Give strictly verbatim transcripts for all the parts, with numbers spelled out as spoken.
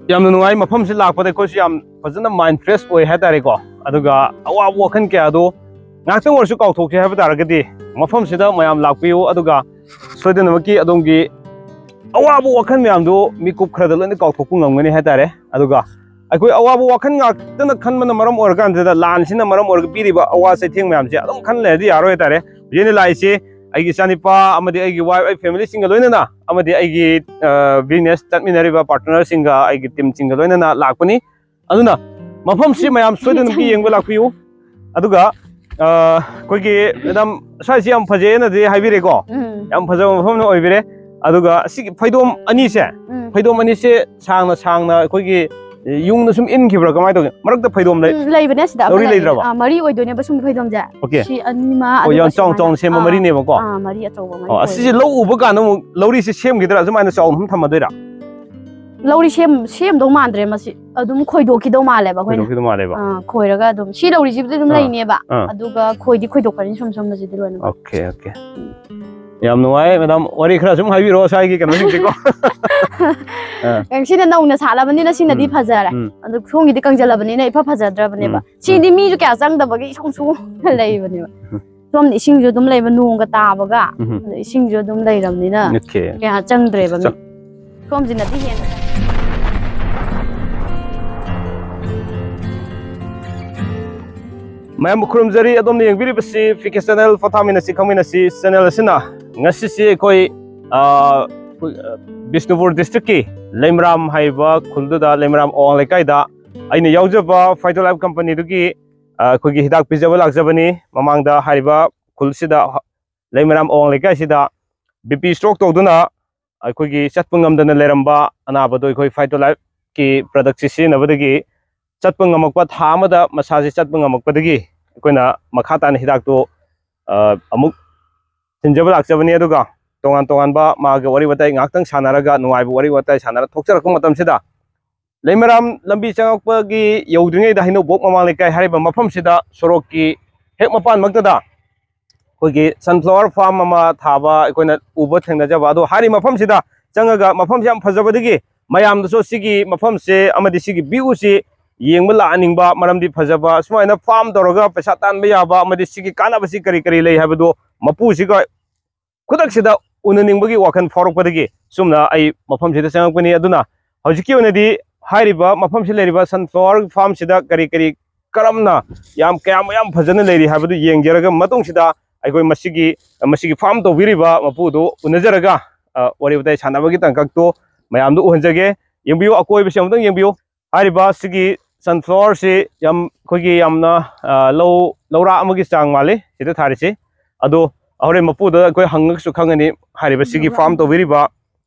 ꯌꯥꯝꯅ ꯅꯨꯡꯉꯥꯏ꯫ ꯃꯐꯝꯁꯤ ꯂꯥꯛꯄꯗ ꯑꯩꯈꯣꯏꯁꯨ ꯌꯥꯝ ꯐꯖꯅ mind fresh ꯑꯣꯏ ꯍꯥꯏꯇꯥꯔꯦꯀꯣ꯫ ꯑꯗꯨꯒ ꯑꯋꯥꯕ ꯋꯥꯈꯜ ꯀꯌꯥꯗꯣ ꯉꯥꯏꯍꯥꯛꯇꯪ ꯑꯣꯏꯔꯁꯨ ꯀꯥꯎꯊꯣꯛꯁꯦ ꯍꯥꯏꯕ ꯇꯥꯔꯒꯗꯤ ꯃꯐꯝꯁꯤꯗ ꯃꯌꯥꯝ ꯂꯥꯛꯄꯤꯌꯨ꯫ ꯑꯗꯨꯒ ꯁꯣꯏꯗꯅꯃꯛꯀꯤ ꯑꯗꯣꯝꯒꯤ ꯑꯋꯥꯕ ꯋꯥꯈꯜ ꯃꯌꯥꯝꯗꯣ ꯃꯤꯀꯨꯞ ꯈꯔꯗ ꯂꯣꯏꯅ ꯀꯥꯎꯊꯣꯛꯄ ꯉꯝꯒꯅꯤ ꯍꯥꯏꯇꯥꯔꯦ꯫ ꯑꯗꯨꯒ ꯑꯩꯈꯣꯏ ꯑꯋꯥꯕ ꯋꯥꯈꯜ ꯉꯥꯛꯇꯅ ꯈꯟꯕꯅ ꯃꯔꯝ ꯑꯣꯏꯔꯀꯥꯟꯁꯤꯗ, ꯂꯥꯟꯁꯤꯅ ꯃꯔꯝ ꯑꯣꯏꯔꯒ ꯄꯤꯔꯤꯕ ꯑꯋꯥ ꯆꯩꯊꯦꯡ ꯃꯌꯥꯝꯁꯦ ꯑꯗꯨꯝ ꯈꯟ ꯂꯩꯔꯗꯤ ꯌꯥꯔꯣꯏ ꯍꯥꯏꯇꯥꯔꯦ꯫ ꯍꯧꯖꯤꯛ ꯑꯩꯅ ꯂꯥꯛꯏꯁꯦ ꯑꯩꯒꯤ ꯏꯆꯥꯅꯤꯄꯥ ꯑꯃꯗꯤ ꯑꯩꯒꯤ wife, ꯑꯩ familyꯁꯤꯡꯒ ꯂꯣꯏꯅꯅ, ꯑꯃꯗꯤ ꯑꯩꯒꯤ business ꯆꯠꯃꯤꯟꯅꯔꯤꯕ partnerꯁꯤꯡꯒ, ꯑꯩꯒꯤ teamꯁꯤꯡꯒ ꯂꯣꯏꯅꯅ ꯂꯥꯛꯄꯅꯤ꯫ ꯑꯗꯨꯅ ꯃꯐꯝꯁꯤ ꯃꯌꯥꯝ ꯁꯣꯏꯗꯅ ꯌꯦꯡꯕ ꯂꯥꯛꯄꯤꯌꯨ꯫ ꯑꯗꯨꯒ ꯑꯩꯈꯣꯏꯒꯤ madam, ꯁ꯭ꯋꯥꯏꯁꯤ ꯌꯥꯝ ꯐꯖꯩꯅꯗꯤ ꯍꯥꯏꯕꯤꯔꯦꯀꯣ꯫ ꯎꯝ꯫ ꯌꯥꯝ ꯐꯖꯕ ꯃꯐꯝꯅ ꯑꯣꯏꯕꯤꯔꯦ꯫ ꯑꯗꯨꯒ ꯑꯁꯤꯒꯤ ꯐꯩꯗꯣꯝ ꯑꯅꯤꯁꯦ, ꯎꯝ꯫ ꯐꯩꯗꯣꯝ ꯑꯅꯤꯁꯦ ꯁꯥꯡꯅ ꯁꯥꯡꯅ ꯑꯩꯈꯣꯏꯒꯤ ꯌꯨꯡꯅ ꯁꯨꯝ ꯏꯟꯈꯤꯕ꯭ꯔꯥ, ꯀꯃꯥꯏꯅ ꯇꯧꯒꯦ? ꯃꯔꯛꯇ ꯐꯩꯗꯣꯝ ꯂꯩ-, ꯎꯝ, ꯂꯩꯕꯅꯦ ꯁꯤꯗ ꯑꯃ ꯂꯧꯔꯤ ꯂꯩꯔꯦ꯫ ꯂꯩꯗ꯭ꯔꯕ? ꯑꯥ, ꯃꯔꯤ ꯑꯣꯏꯗꯣꯏꯅꯦꯕ ꯁꯨꯝ ꯐꯩꯗꯣꯝꯁꯦ꯫ Okay꯫ ꯁꯤ ꯑꯅꯤ ꯑꯃ, ꯑꯣ, ꯑꯗꯨꯒ ꯌꯥꯝ ꯆꯥꯎꯅ ꯁꯨꯃꯥꯏꯅ꯫ ꯆꯥꯎꯅ ꯁꯦꯝꯕ ꯑꯥ, ꯃꯔꯤꯅꯦꯕꯀꯣ? ꯑꯥ, ꯃꯔꯤ ꯑꯆꯧꯕ ꯃꯔꯤ ꯑꯣ, ꯑꯁꯤꯁꯦ ꯑꯣꯏꯕ꯫ ꯂꯧ ꯎꯕ ꯀꯥꯟꯗ ꯑꯃꯨꯛ ꯂꯧꯔꯤꯁꯦ ꯁꯦꯝꯈꯤꯗ꯭ꯔꯥ? ꯁꯨꯃꯥꯏꯅ ꯆꯥꯎꯅ ꯑꯗꯨꯝ ꯊꯝꯃꯗꯣꯏꯔꯥ? ꯂꯧꯔꯤ ꯁꯦꯝ-, ꯁꯦꯝꯗꯧ ꯃꯥꯟꯗ꯭ꯔꯦ ꯃꯁꯤ꯫ ꯑꯗꯨꯝ ꯈꯣꯏꯗꯣꯛꯈꯤꯗꯧ ꯃꯥꯜꯂꯦꯕ ꯑꯩꯈꯣꯏꯅ꯫ ꯈꯣꯏꯗꯣꯛꯈꯤꯗꯧ ꯃꯥꯜꯂꯦꯕ꯫ ꯑꯥ, ꯈꯣꯏꯔꯒ ꯑꯗꯨꯝ ꯁꯤ ꯂꯧꯔꯤꯁꯤꯕꯨꯗꯤ ꯑꯗꯨꯝ ꯑꯥ, ꯂꯩꯅꯦꯕ꯫ ꯑꯥ꯫ ꯑꯗꯨꯒ ꯈꯣꯏꯗꯤ ꯈꯣꯏꯗꯣꯛꯈ꯭ꯔꯅꯤ ꯁꯣꯝ ꯁꯣꯝꯗꯁꯤꯗꯤ ꯂꯣꯏꯅꯃꯛ꯫ Okay, okay꯫ ꯌꯥꯝ ꯅꯨꯡꯉꯥꯏ, madam꯫ ꯋꯥꯔꯤ ꯈꯔ ꯁꯨꯝ ꯍꯥꯏꯕꯤꯔꯛꯑꯣ ꯁ꯭ꯋꯥꯏꯒꯤ ꯀꯩꯅꯣꯁꯤꯡꯁꯦꯀꯣ꯫ ꯑꯥ꯫ ꯁꯤꯅ ꯅꯧꯅ ꯁꯥꯠꯂꯕꯅꯤꯅ ꯁꯤꯅꯗꯤ ꯎꯝ, ꯐꯖꯔꯦ꯫ ꯎꯝ꯫ ꯑꯗꯨ ꯁꯣꯝꯒꯤꯗꯤ ꯀꯪꯖꯜꯂꯕꯅꯤꯅ ꯏꯐ ꯐꯖꯗ꯭ꯔꯕꯅꯦꯕ꯫ ꯎꯝ, ꯁꯤꯗꯤ ꯎꯝ꯫ ꯃꯤꯁꯨ ꯀꯌꯥ ꯆꯪꯗꯕꯒꯤ ꯏꯁꯣꯡ ꯁꯣꯡꯅ ꯂꯩꯕꯅꯦꯕ꯫ ꯎꯝ꯫ ꯁꯣꯝꯗꯤ ꯏꯁꯤꯡꯁꯨ ꯑꯗꯨꯝ ꯂꯩꯕ, ꯅꯣꯡꯒ ꯇꯥꯕꯒ꯫ ꯎꯝ꯫ ꯑꯗ ꯏꯁꯤꯡꯁꯨ ꯑꯗꯨꯝ ꯂꯩꯔꯕꯅꯤꯅ okay꯫ ꯀꯌꯥ ꯆꯪꯗ꯭ꯔꯦꯕ ꯃꯤ꯫ ꯆꯪ- ꯁꯣꯝꯁꯤꯅꯗꯤ ꯍꯦꯟꯅ ꯆꯪꯉꯦ꯫ ꯃꯌꯥꯝꯕꯨ ꯈꯨꯔꯨꯝꯖꯔꯤ꯫ ꯑꯗꯣꯝꯅ ꯌꯦꯡꯕꯤꯔꯤꯕꯁꯤ ꯄꯤ ꯀꯦ channel, ꯄꯣꯊꯥꯃꯤꯟꯅꯁꯤ, ꯈꯪꯃꯤꯟꯅꯁꯤ channel ꯑꯁꯤꯅ꯫ ꯉꯁꯤꯁꯤ ꯑꯩꯈꯣꯏ, ꯑ, ꯑꯩꯈꯣꯏ, ꯑ, ꯕꯤꯁꯅꯨꯄꯨꯔ districtꯀꯤ ꯂꯩꯃꯔꯥꯝ ꯍꯥꯏꯔꯤꯕ ꯈꯨꯜꯗꯨꯗ, ꯂꯩꯃꯔꯥꯝ ꯑꯋꯥꯡ ꯂꯩꯀꯥꯏꯗ ꯑꯩꯅ ꯌꯥꯎꯖꯕ Phytolife companyꯗꯨꯒꯤ, ꯑ, ꯑꯩꯈꯣꯏꯒꯤ ꯍꯤꯗꯥꯛ ꯄꯤꯖꯕ ꯂꯥꯛꯆꯕꯅꯤ꯫ ꯃꯃꯥꯡꯗ ꯍꯥꯏꯔꯤꯕ ꯈꯨꯜꯁꯤꯗ, ꯂꯩꯃꯔꯥꯝ ꯑꯋꯥꯡ ꯂꯩꯀꯥꯏꯁꯤꯗ BP stroke ꯇꯧꯗꯨꯅ ꯑꯩꯈꯣꯏꯒꯤ ꯆꯠꯄ ꯉꯝꯗꯅ ꯂꯩꯔꯝꯕ ꯑꯅꯥꯕꯗꯣ ꯑꯩꯈꯣꯏ Phytolifeꯀꯤ productꯁꯤ ꯁꯤꯖꯤꯟꯅꯕꯗꯒꯤ ꯆꯠꯄ ꯉꯝꯃꯛꯄ, ꯊꯥ ꯑꯃꯗ ꯃꯁꯥꯁꯤ ꯆꯠꯄ ꯉꯝꯃꯛꯄꯗꯒꯤ ꯑꯩꯈꯣꯏꯅ ꯃꯈꯥ ꯇꯥꯅ ꯍꯤꯗꯥꯛꯇꯨ, ꯑ, ꯑꯃꯨꯛ ꯊꯤꯟꯖꯕ ꯂꯥꯛꯆꯕꯅꯤ꯫ ꯑꯗꯨꯒ ꯇꯣꯉꯥꯟ ꯇꯣꯉꯥꯟꯕ ꯃꯥꯒꯤ ꯋꯥꯔꯤ ꯋꯥꯇꯥꯏ ꯉꯥꯏꯍꯥꯛꯇꯪ ꯁꯥꯟꯅꯔꯒ, ꯅꯨꯡꯉꯥꯏꯕ ꯋꯥꯔꯤ ꯋꯥꯇꯥꯏ ꯁꯥꯟꯅꯔ ꯊꯣꯛꯆꯔꯛꯄ ꯃꯇꯝꯁꯤꯗ, ꯂꯩꯃꯔꯥꯝ ꯂꯝꯕꯤ ꯆꯪꯉꯛꯄꯒꯤ ꯌꯧꯗ꯭ꯔꯤꯉꯩꯗ ꯍꯩꯅꯧꯕꯣꯛ ꯃꯃꯥꯡ ꯂꯩꯀꯥꯏ ꯍꯥꯏꯔꯤꯕ ꯃꯐꯝꯁꯤꯗ, ꯁꯣꯔꯣꯛꯀꯤ ꯍꯦꯛ ꯃꯄꯥꯟꯃꯛꯇꯗ ꯑꯩꯈꯣꯏꯒꯤ sunflower farm ꯑꯃ ꯊꯥꯕ ꯑꯩꯈꯣꯏꯅ ꯎꯕ ꯊꯦꯡꯅꯖꯕ꯫ ꯑꯗꯣ ꯍꯥꯏꯔꯤꯕ ꯃꯐꯝꯁꯤꯗ ꯆꯪꯉꯒ, ꯃꯐꯝꯁꯤ ꯌꯥꯝ ꯐꯖꯕꯗꯒꯤ ꯃꯌꯥꯝꯗꯁꯨ ꯁꯤꯒꯤ ꯃꯐꯝꯁꯦ ꯑꯃꯗꯤ ꯁꯤꯒꯤ viewꯁꯤ ꯌꯦꯡꯕ ꯂꯥꯛꯍꯟꯅꯤꯡꯕ, ꯃꯔꯝꯗꯤ ꯐꯖꯕ, ꯁꯨꯃꯥꯏꯅ farm ꯇꯧꯔꯒ ꯄꯩꯁꯥ ꯇꯥꯟꯕ ꯌꯥꯕ ꯑꯃꯗꯤ ꯁꯤꯒꯤ ꯀꯥꯟꯅꯕꯁꯤ ꯀꯔꯤ ꯀꯔꯤ ꯂꯩ ꯍꯥꯏꯕꯗꯨ ꯃꯄꯨꯁꯤꯒ ꯈꯨꯗꯛꯁꯤꯗ ꯎꯅꯅꯤꯡꯕꯒꯤ ꯋꯥꯈꯜ ꯐꯥꯎꯔꯛꯄꯗꯒꯤ ꯆꯨꯝꯅ ꯑꯩ ꯃꯐꯝꯁꯤꯗ ꯆꯪꯉꯛꯄꯅꯤ꯫ ꯑꯗꯨꯅ ꯍꯧꯖꯤꯛꯀꯤ ꯑꯣꯏꯅꯗꯤ ꯍꯥꯏꯔꯤꯕ ꯃꯐꯝꯁꯤ ꯂꯩꯔꯤꯕ sunflower farmꯁꯤꯗ ꯀꯔꯤ ꯀꯔꯤ ꯀꯔꯝꯅ ꯌꯥꯝ ꯀꯌꯥꯝ ꯌꯥꯝ ꯐꯖꯅ ꯂꯩꯔꯤ ꯍꯥꯏꯕꯗꯨ ꯌꯦꯡꯖꯔꯒ ꯃꯇꯨꯡꯁꯤꯗ ꯑꯩꯈꯣꯏ ꯃꯁꯤꯒꯤ ꯃꯁꯤꯒꯤ farm ꯇꯧꯕꯤꯔꯤꯕ ꯃꯄꯨꯗꯨ ꯎꯅꯖꯔꯒ, ꯑ, ꯋꯥꯔꯤ ꯋꯥꯇꯥꯏ ꯁꯥꯟꯅꯕꯒꯤ ꯇꯥꯡꯀꯛꯇꯣ ꯃꯌꯥꯝꯗ ꯎꯍꯟꯖꯒꯦ꯫ ꯌꯦꯡꯕꯤꯌꯨ, ꯑꯀꯣꯏꯕꯁꯤ ꯑꯃꯨꯛꯇꯪ ꯌꯦꯡꯕꯤꯌꯨ꯫ ꯍꯥꯏꯔꯤꯕ ꯁꯤꯒꯤ sunflowerꯁꯤ ꯌꯥꯝ ꯑꯩꯈꯣꯏꯒꯤ ꯌꯥꯝꯅ, ꯑ, ꯂꯧ, ꯂꯧꯔꯥꯛ ꯑꯃꯒꯤ ꯆꯥꯡ ꯃꯥꯜꯂꯤ ꯁꯤꯗ ꯊꯥꯔꯤꯁꯤ꯫ ꯑꯗꯣ ꯍꯣꯔꯦꯟ ꯃꯄꯨꯗ ꯑꯩꯈꯣꯏ ꯍꯪꯉꯒꯁꯨ ꯈꯪꯒꯅꯤ ꯍꯥꯏꯔꯤꯕ ꯁꯤꯒꯤ farm ꯇꯧꯕꯤꯔꯤꯕ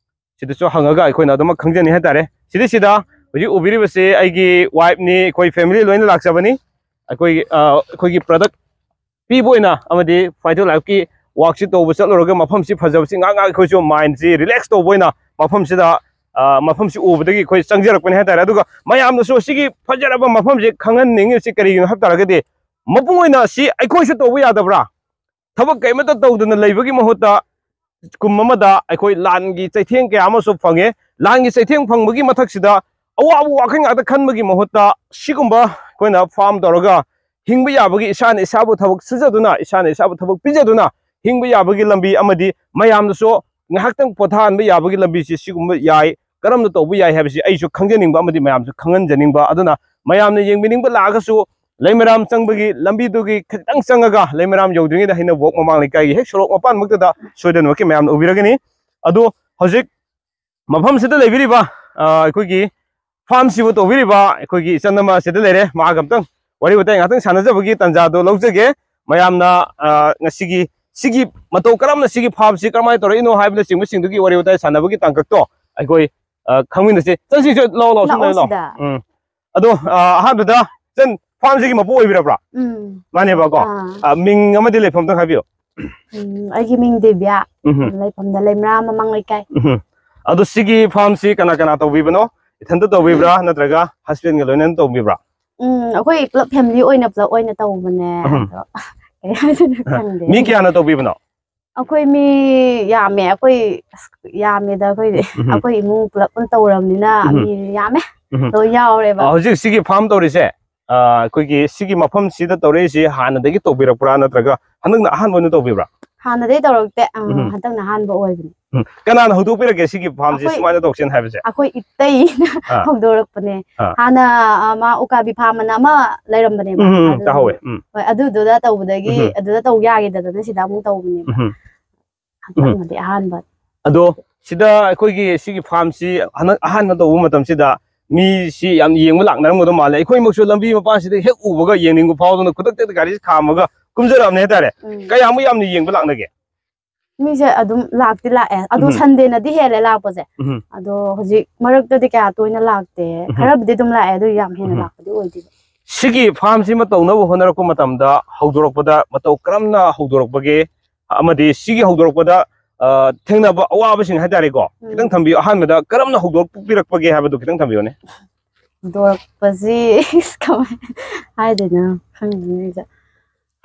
ꯁꯤꯗꯁꯨ ꯍꯪꯉꯒ ꯑꯩꯈꯣꯏꯅ ꯑꯗꯨꯃꯛ ꯈꯪꯖꯅꯤ ꯍꯥꯏꯇꯥꯔꯦ꯫ ꯁꯤꯗꯩꯁꯤꯗ ꯍꯧꯖꯤꯛ ꯎꯕꯤꯔꯤꯕꯁꯤ ꯑꯩꯒꯤ wifeꯅꯤ, ꯑꯩꯈꯣꯏ family ꯂꯣꯏꯅ ꯂꯥꯛꯆꯕꯅꯤ꯫ ꯑꯩꯈꯣꯏꯒꯤ, ꯑ, ꯑꯩꯈꯣꯏꯒꯤ product ꯄꯤꯕ ꯑꯣꯏꯅ ꯑꯃꯗꯤ Phyto Lifeꯀꯤ workꯁꯤ ꯇꯧꯕ ꯆꯠꯂꯨꯔꯒ ꯃꯐꯝꯁꯤ ꯐꯖꯕꯁꯤ ꯉꯥꯏꯍꯥꯛ ꯉꯥꯏꯍꯥꯛ ꯑꯩꯈꯣꯏꯁꯨ mindꯁꯤ relax ꯇꯧꯕ ꯑꯣꯏꯅ ꯃꯐꯝꯁꯤꯗ, ꯑ, ꯃꯐꯝꯁꯤ ꯎꯕꯗꯒꯤ ꯑꯩꯈꯣꯏ ꯆꯪꯖꯔꯛꯄꯅꯤ ꯍꯥꯏꯇꯥꯔꯦ꯫ ꯑꯗꯨꯒ ꯃꯌꯥꯝꯅꯁꯨ ꯁꯤꯒꯤ ꯐꯖꯔꯕ ꯃꯐꯝꯁꯤ ꯈꯪꯍꯟꯅꯤꯡꯉꯤꯕꯁꯤ ꯀꯔꯤꯒꯤꯅꯣ ꯍꯥꯏꯕ ꯇꯥꯔꯒꯗꯤ ꯃꯄꯨꯡ ꯑꯣꯏꯅ ꯁꯤ ꯑꯩꯈꯣꯏꯁꯨ ꯇꯧꯕ ꯌꯥꯗꯕ꯭ꯔꯥ? ꯊꯕꯛ ꯀꯩꯃꯠꯇ ꯇꯧꯗꯅ ꯂꯩꯕꯒꯤ ꯃꯍꯨꯠꯇ ꯀꯨꯝ ꯑꯃꯗ ꯑꯩꯈꯣꯏ ꯂꯥꯟꯒꯤ ꯆꯩꯊꯦꯡ ꯀꯌꯥ ꯑꯃꯁꯨ ꯐꯪꯉꯦ꯫ ꯂꯥꯟꯒꯤ ꯆꯩꯊꯦꯡ ꯐꯪꯕꯒꯤ ꯃꯊꯛꯁꯤꯗ ꯑꯋꯥꯕ ꯋꯥꯈꯜ ꯉꯥꯛꯇ ꯈꯟꯕꯒꯤ ꯃꯍꯨꯠꯇ ꯁꯤꯒꯨꯝꯕ ꯑꯩꯈꯣꯏꯅ farm ꯇꯧꯔꯒ ꯍꯤꯡꯕ ꯌꯥꯕꯒꯤ, ꯏꯁꯥꯅ ꯏꯁꯥꯕꯨ ꯊꯕꯛ ꯁꯨꯖꯗꯨꯅ, ꯏꯁꯥꯅ ꯏꯁꯥꯕꯨ ꯊꯕꯛ ꯄꯤꯖꯗꯨꯅ ꯍꯤꯡꯕ ꯌꯥꯕꯒꯤ ꯂꯝꯕꯤ ꯑꯃꯗꯤ ꯃꯌꯥꯝꯗꯁꯨ ꯉꯥꯏꯍꯥꯛꯇꯪ ꯄꯣꯊꯥꯍꯟꯕ ꯌꯥꯕꯒꯤ ꯂꯝꯕꯤꯁꯤ ꯁꯤꯒꯨꯝꯕ ꯌꯥꯏ꯫ ꯀꯔꯝꯅ ꯇꯧꯕ ꯌꯥꯏ ꯍꯥꯏꯕꯁꯤ ꯑꯩꯁꯨ ꯈꯪꯖꯅꯤꯡꯕ ꯑꯃꯗꯤ ꯃꯌꯥꯝꯁꯨ ꯈꯪꯍꯟꯖꯅꯤꯡꯕ꯫ ꯑꯗꯨꯅ ꯃꯌꯥꯝꯅ ꯌꯦꯡꯕꯤꯅꯤꯡꯕ ꯂꯥꯛꯑꯒꯁꯨ ꯂꯩꯃꯔꯥꯝ ꯆꯪꯕꯒꯤ ꯂꯝꯕꯤꯗꯨꯒꯤ ꯈꯤꯇꯪ ꯆꯪꯉꯒ ꯂꯩꯃꯔꯥꯝ ꯌꯧꯗ꯭ꯔꯤꯉꯩꯗ ꯍꯩꯅꯧꯕꯣꯛ ꯃꯃꯥꯡ ꯂꯩꯀꯥꯏꯒꯤ ꯍꯦꯛ ꯁꯣꯔꯣꯛ ꯃꯄꯥꯟꯃꯛꯇꯗ ꯁꯣꯏꯗꯅꯃꯛꯀꯤ ꯃꯌꯥꯝꯅ ꯎꯕꯤꯔꯒꯅꯤ꯫ ꯑꯗꯣ ꯍꯧꯖꯤꯛ ꯃꯐꯝꯁꯤꯗ ꯂꯩꯕꯤꯔꯤꯕ, ꯑ, ꯑꯩꯈꯣꯏꯒꯤ farmꯁꯤꯕꯨ ꯇꯧꯕꯤꯔꯤꯕ ꯑꯩꯈꯣꯏꯒꯤ ꯏꯆꯟ ꯑꯃ ꯑꯁꯤꯗ ꯂꯩꯔꯦ꯫ ꯃꯍꯥꯛ ꯑꯝꯇꯪ ꯋꯥꯔꯤ ꯋꯥꯇꯥꯏ ꯉꯥꯛꯇꯪ ꯁꯥꯟꯅꯖꯕꯒꯤ ꯇꯥꯟꯖꯥꯗꯣ ꯂꯧꯖꯒꯦ꯫ ꯃꯌꯥꯝꯅ, ꯑ, ꯉꯁꯤꯒꯤ ꯁꯤꯒꯤ ꯃꯇꯧ ꯀꯔꯝꯅ ꯁꯤꯒꯤ farmꯁꯤ ꯀꯔꯝꯍꯥꯏꯅ ꯇꯧꯔꯛꯏꯅꯣ ꯍꯥꯏꯕꯅꯆꯤꯡꯕꯁꯤꯡꯗꯨꯒꯤ ꯋꯥꯔꯤ ꯋꯥꯇꯥꯏ ꯁꯥꯟꯅꯕꯒꯤ ꯇꯥꯡꯀꯛꯇꯣ ꯑꯩꯈꯣꯏ, ꯑ, ꯈꯪꯃꯤꯟꯅꯁꯤ꯫ ꯆꯠꯁꯤ, ꯆꯠ-, ꯂꯥꯛꯑꯣ, ꯂꯥꯛꯑꯣ, ꯁꯨꯝ ꯂꯥꯛꯑꯣ ꯂꯩ, ꯂꯥꯛꯑꯣ꯫ ꯁꯤꯗ꯫ ꯎꯝ꯫ ꯑꯗꯣ, ꯑ, ꯑꯍꯥꯟꯕꯗ ꯏꯆꯟ farmꯁꯤꯒꯤ ꯃꯄꯨ ꯑꯣꯏꯕꯤꯔꯕ꯭ꯔꯥ? ꯎꯝ꯫ ꯃꯥꯅꯦꯕꯀꯣ꯫ ꯑꯥ꯫ ꯑ, ꯃꯤꯡ ꯑꯃꯗꯤ ꯂꯩꯐꯝ ꯑꯝꯇꯪ ꯍꯥꯏꯕꯤꯌꯨ꯫ ꯎꯝ, ꯑꯩꯒꯤ ꯃꯤꯡ ꯗꯤꯕ꯭ꯌꯥ꯫ ꯎꯝ꯫ ꯂꯩꯐꯝꯗ ꯂꯩꯃꯔꯥꯝ ꯃꯃꯥꯡ ꯂꯩꯀꯥꯏ꯫ ꯎꯝ꯫ ꯑꯗꯣ ꯁꯤꯒꯤ farmꯁꯤ ꯀꯅꯥ ꯀꯅꯥ ꯇꯧꯕꯤꯕꯅꯣ? ꯏꯊꯟꯇ ꯇꯧꯕꯤꯕ꯭ꯔꯥ? ꯅꯠꯇ꯭ꯔꯒ husbandꯒ ꯂꯣꯏꯅꯅ ꯇꯧꯕꯤꯕ꯭ꯔꯥ? ꯎꯝ, ꯑꯩꯈꯣꯏ ꯄꯨꯂꯞ family ꯑꯣꯏꯅ ꯄꯨꯂꯞ ꯑꯣꯏꯅ ꯇꯧꯕꯅꯦ꯫ ꯎꯝ꯫ ꯑꯗꯣ ꯀꯩ ꯍꯥꯏꯗꯣꯏꯅꯣ ꯈꯪꯗꯦ꯫ ꯃꯤ ꯀꯌꯥꯅ ꯇꯧꯕꯤꯕꯅꯣ? ꯑꯩꯈꯣꯏ ꯃꯤ ꯌꯥꯝꯃꯦ꯫ ꯑꯩꯈꯣꯏ, ꯑꯁ, ꯌꯥꯝꯃꯦꯗ ꯑꯩꯈꯣꯏꯗꯤ꯫ ꯎꯝ꯫ ꯑꯩꯈꯣꯏ ꯏꯃꯨꯡ ꯄꯨꯂꯞ ꯄꯨꯟꯅ ꯇꯧꯔꯕꯅꯤꯅ ꯎꯝ꯫ ꯃꯤ ꯌꯥꯝꯃꯦ꯫ ꯎꯝ꯫ ꯂꯣꯏ ꯌꯥꯎꯔꯦꯕ꯫ ꯑ, ꯍꯧꯖꯤꯛ ꯁꯤꯒꯤ ꯐꯥꯔꯝ ꯇꯧꯔꯤꯁꯦ, ꯑ, ꯑꯩꯈꯣꯏꯒꯤ ꯁꯤꯒꯤ ꯃꯐꯝꯁꯤꯗ ꯇꯧꯔꯛꯏꯁꯤ ꯍꯥꯟꯅꯗꯒꯤ ꯇꯧꯕꯤꯔꯛꯄ꯭ꯔꯥ, ꯅꯠꯇ꯭ꯔꯒ ꯍꯟꯗꯛꯅ ꯑꯍꯥꯟꯕ ꯑꯣꯏꯅ ꯇꯧꯕꯤꯕ꯭ꯔꯥ? ꯍꯥꯟꯅꯗꯒꯤ ꯇꯧꯔꯛꯇꯦ꯫ ꯑ, ꯎꯝ꯫ ꯍꯟꯗꯛꯅ ꯑꯍꯥꯟꯕ ꯑꯣꯏꯕꯅꯤ꯫ ꯎꯝ꯫ ꯀꯅꯥꯅ ꯍꯧꯗꯣꯛꯄꯤꯔꯛꯀꯦ ꯁꯤꯒꯤ ꯐꯥꯔꯝꯁꯦ ꯑꯩꯈꯣꯏ ꯁꯨꯃꯥꯏꯅ ꯇꯧꯁꯦꯅ ꯍꯥꯏꯕꯁꯦ? ꯑꯩꯈꯣꯏ ꯏꯇꯩꯅ ꯑꯥ꯫ ꯍꯧꯗꯣꯔꯛꯄꯅꯦ꯫ ꯑꯥ꯫ ꯍꯥꯟꯅ, ꯑ, ꯃꯥ ꯎꯀꯥꯕꯤ ꯐꯥꯔꯝ ꯑꯅ ꯑꯃ ꯂꯩꯔꯝꯕꯅꯦꯕ꯫ ꯎꯝ, ꯎꯝ, ꯎꯝ, ꯑꯗꯨ ꯇꯥꯍꯧꯋꯦ꯫ ꯎꯝ꯫ ꯍꯣꯏ, ꯑꯗꯨꯗꯨꯗ ꯇꯧꯕꯗꯒꯤ ꯎꯝ꯫ ꯑꯗꯨꯗ ꯇꯧ ꯌꯥꯈꯤꯗꯗꯅ ꯁꯤꯗ ꯑꯃꯨꯛ ꯇꯧꯕꯅꯦꯕ꯫ ꯎꯝ꯫ ꯎꯝ꯫ ꯍꯟꯗꯛꯅꯗꯤ ꯑꯍꯥꯟꯕ꯫ ꯑꯗꯣ ꯁꯤꯗ ꯑꯩꯈꯣꯏꯒꯤ ꯁꯤꯒꯤ ꯐꯥꯔꯝꯁꯤ ꯍꯟꯗꯛ ꯑꯍꯥꯟꯕ ꯇꯧꯕ ꯃꯇꯝꯁꯤꯗ ꯃꯤꯁꯤ ꯌꯥꯝ ꯌꯦꯡꯕ ꯂꯥꯛꯅꯔꯝꯒꯗꯧ ꯃꯥꯜꯂꯦ꯫ ꯑꯩꯈꯣꯏꯃꯛꯁꯨ ꯂꯝꯕꯤ ꯃꯄꯥꯟꯁꯤꯗ ꯍꯦꯛ ꯎꯕꯒ ꯌꯦꯡꯅꯤꯡꯕ ꯐꯥꯎꯗꯅ ꯈꯨꯗꯛꯇ ꯒꯥꯔꯤꯁꯤ ꯈꯥꯝꯃꯒ ꯀꯨꯝꯖꯔꯛꯑꯕꯅꯦ ꯍꯥꯏꯇꯥꯔꯦ꯫ ꯎꯝ꯫ ꯀꯌꯥꯃꯨꯛ ꯌꯥꯝꯅ ꯌꯦꯡꯕ ꯂꯥꯛꯅꯒꯦ? ꯃꯤꯁꯦ ꯑꯗꯨꯝ ꯂꯥꯛꯇꯤ ꯂꯥꯛꯑꯦ꯫ ꯑꯗꯣ ꯎꯝ꯫ ꯁꯟꯗꯦꯅꯗꯤ ꯍꯦꯜꯂꯦ ꯂꯥꯛꯄꯁꯦ꯫ ꯎꯝ꯫ ꯑꯗꯣ ꯍꯧꯖꯤꯛ ꯃꯔꯛꯇꯗꯤ ꯀꯌꯥ ꯇꯣꯏꯅ ꯂꯥꯛꯇꯦ꯫ ꯎꯝ꯫ ꯈꯔꯕꯨꯗꯤ ꯑꯗꯨꯝ ꯂꯥꯛꯑꯦ, ꯑꯗꯨ ꯌꯥꯝ ꯍꯦꯟꯅ ꯎꯝ꯫ ꯂꯥꯛꯄꯗꯤ ꯑꯣꯏꯗꯦꯕ꯫ ꯁꯤꯒꯤ ꯐꯥꯔꯝꯁꯤꯃ ꯇꯧꯅꯕ ꯍꯣꯠꯅꯔꯛꯄ ꯃꯇꯝꯗ ꯍꯧꯗꯣꯔꯛꯄꯗ ꯃꯇꯧ ꯀꯔꯝꯅ ꯍꯧꯗꯣꯔꯛꯄꯒꯦ? ꯑꯃꯗꯤ ꯁꯤꯒꯤ ꯍꯧꯗꯣꯔꯛꯄꯗ, ꯑ, ꯊꯦꯡꯅꯕ ꯑꯋꯥꯕꯁꯤꯡ ꯍꯥꯏꯇꯥꯔꯦꯀꯣ, ꯎꯝ꯫ ꯈꯤꯇꯪ ꯊꯝꯕꯤꯌꯨ꯫ ꯑꯍꯥꯟꯕꯗ ꯀꯔꯝꯅ ꯍꯧꯗꯣꯔꯛꯄꯤꯔꯛꯄꯒꯦ ꯍꯥꯏꯕꯗꯨ ꯈꯤꯇꯪ ꯊꯝꯕꯤꯌꯨꯅꯦ꯫ ꯍꯧꯗꯣꯔꯛꯄꯁꯤ ꯀꯃꯥꯏ ꯍꯥꯏꯗꯣꯏꯅꯣ ꯈꯪꯗꯦꯅꯦ ꯑꯩꯁꯦ꯫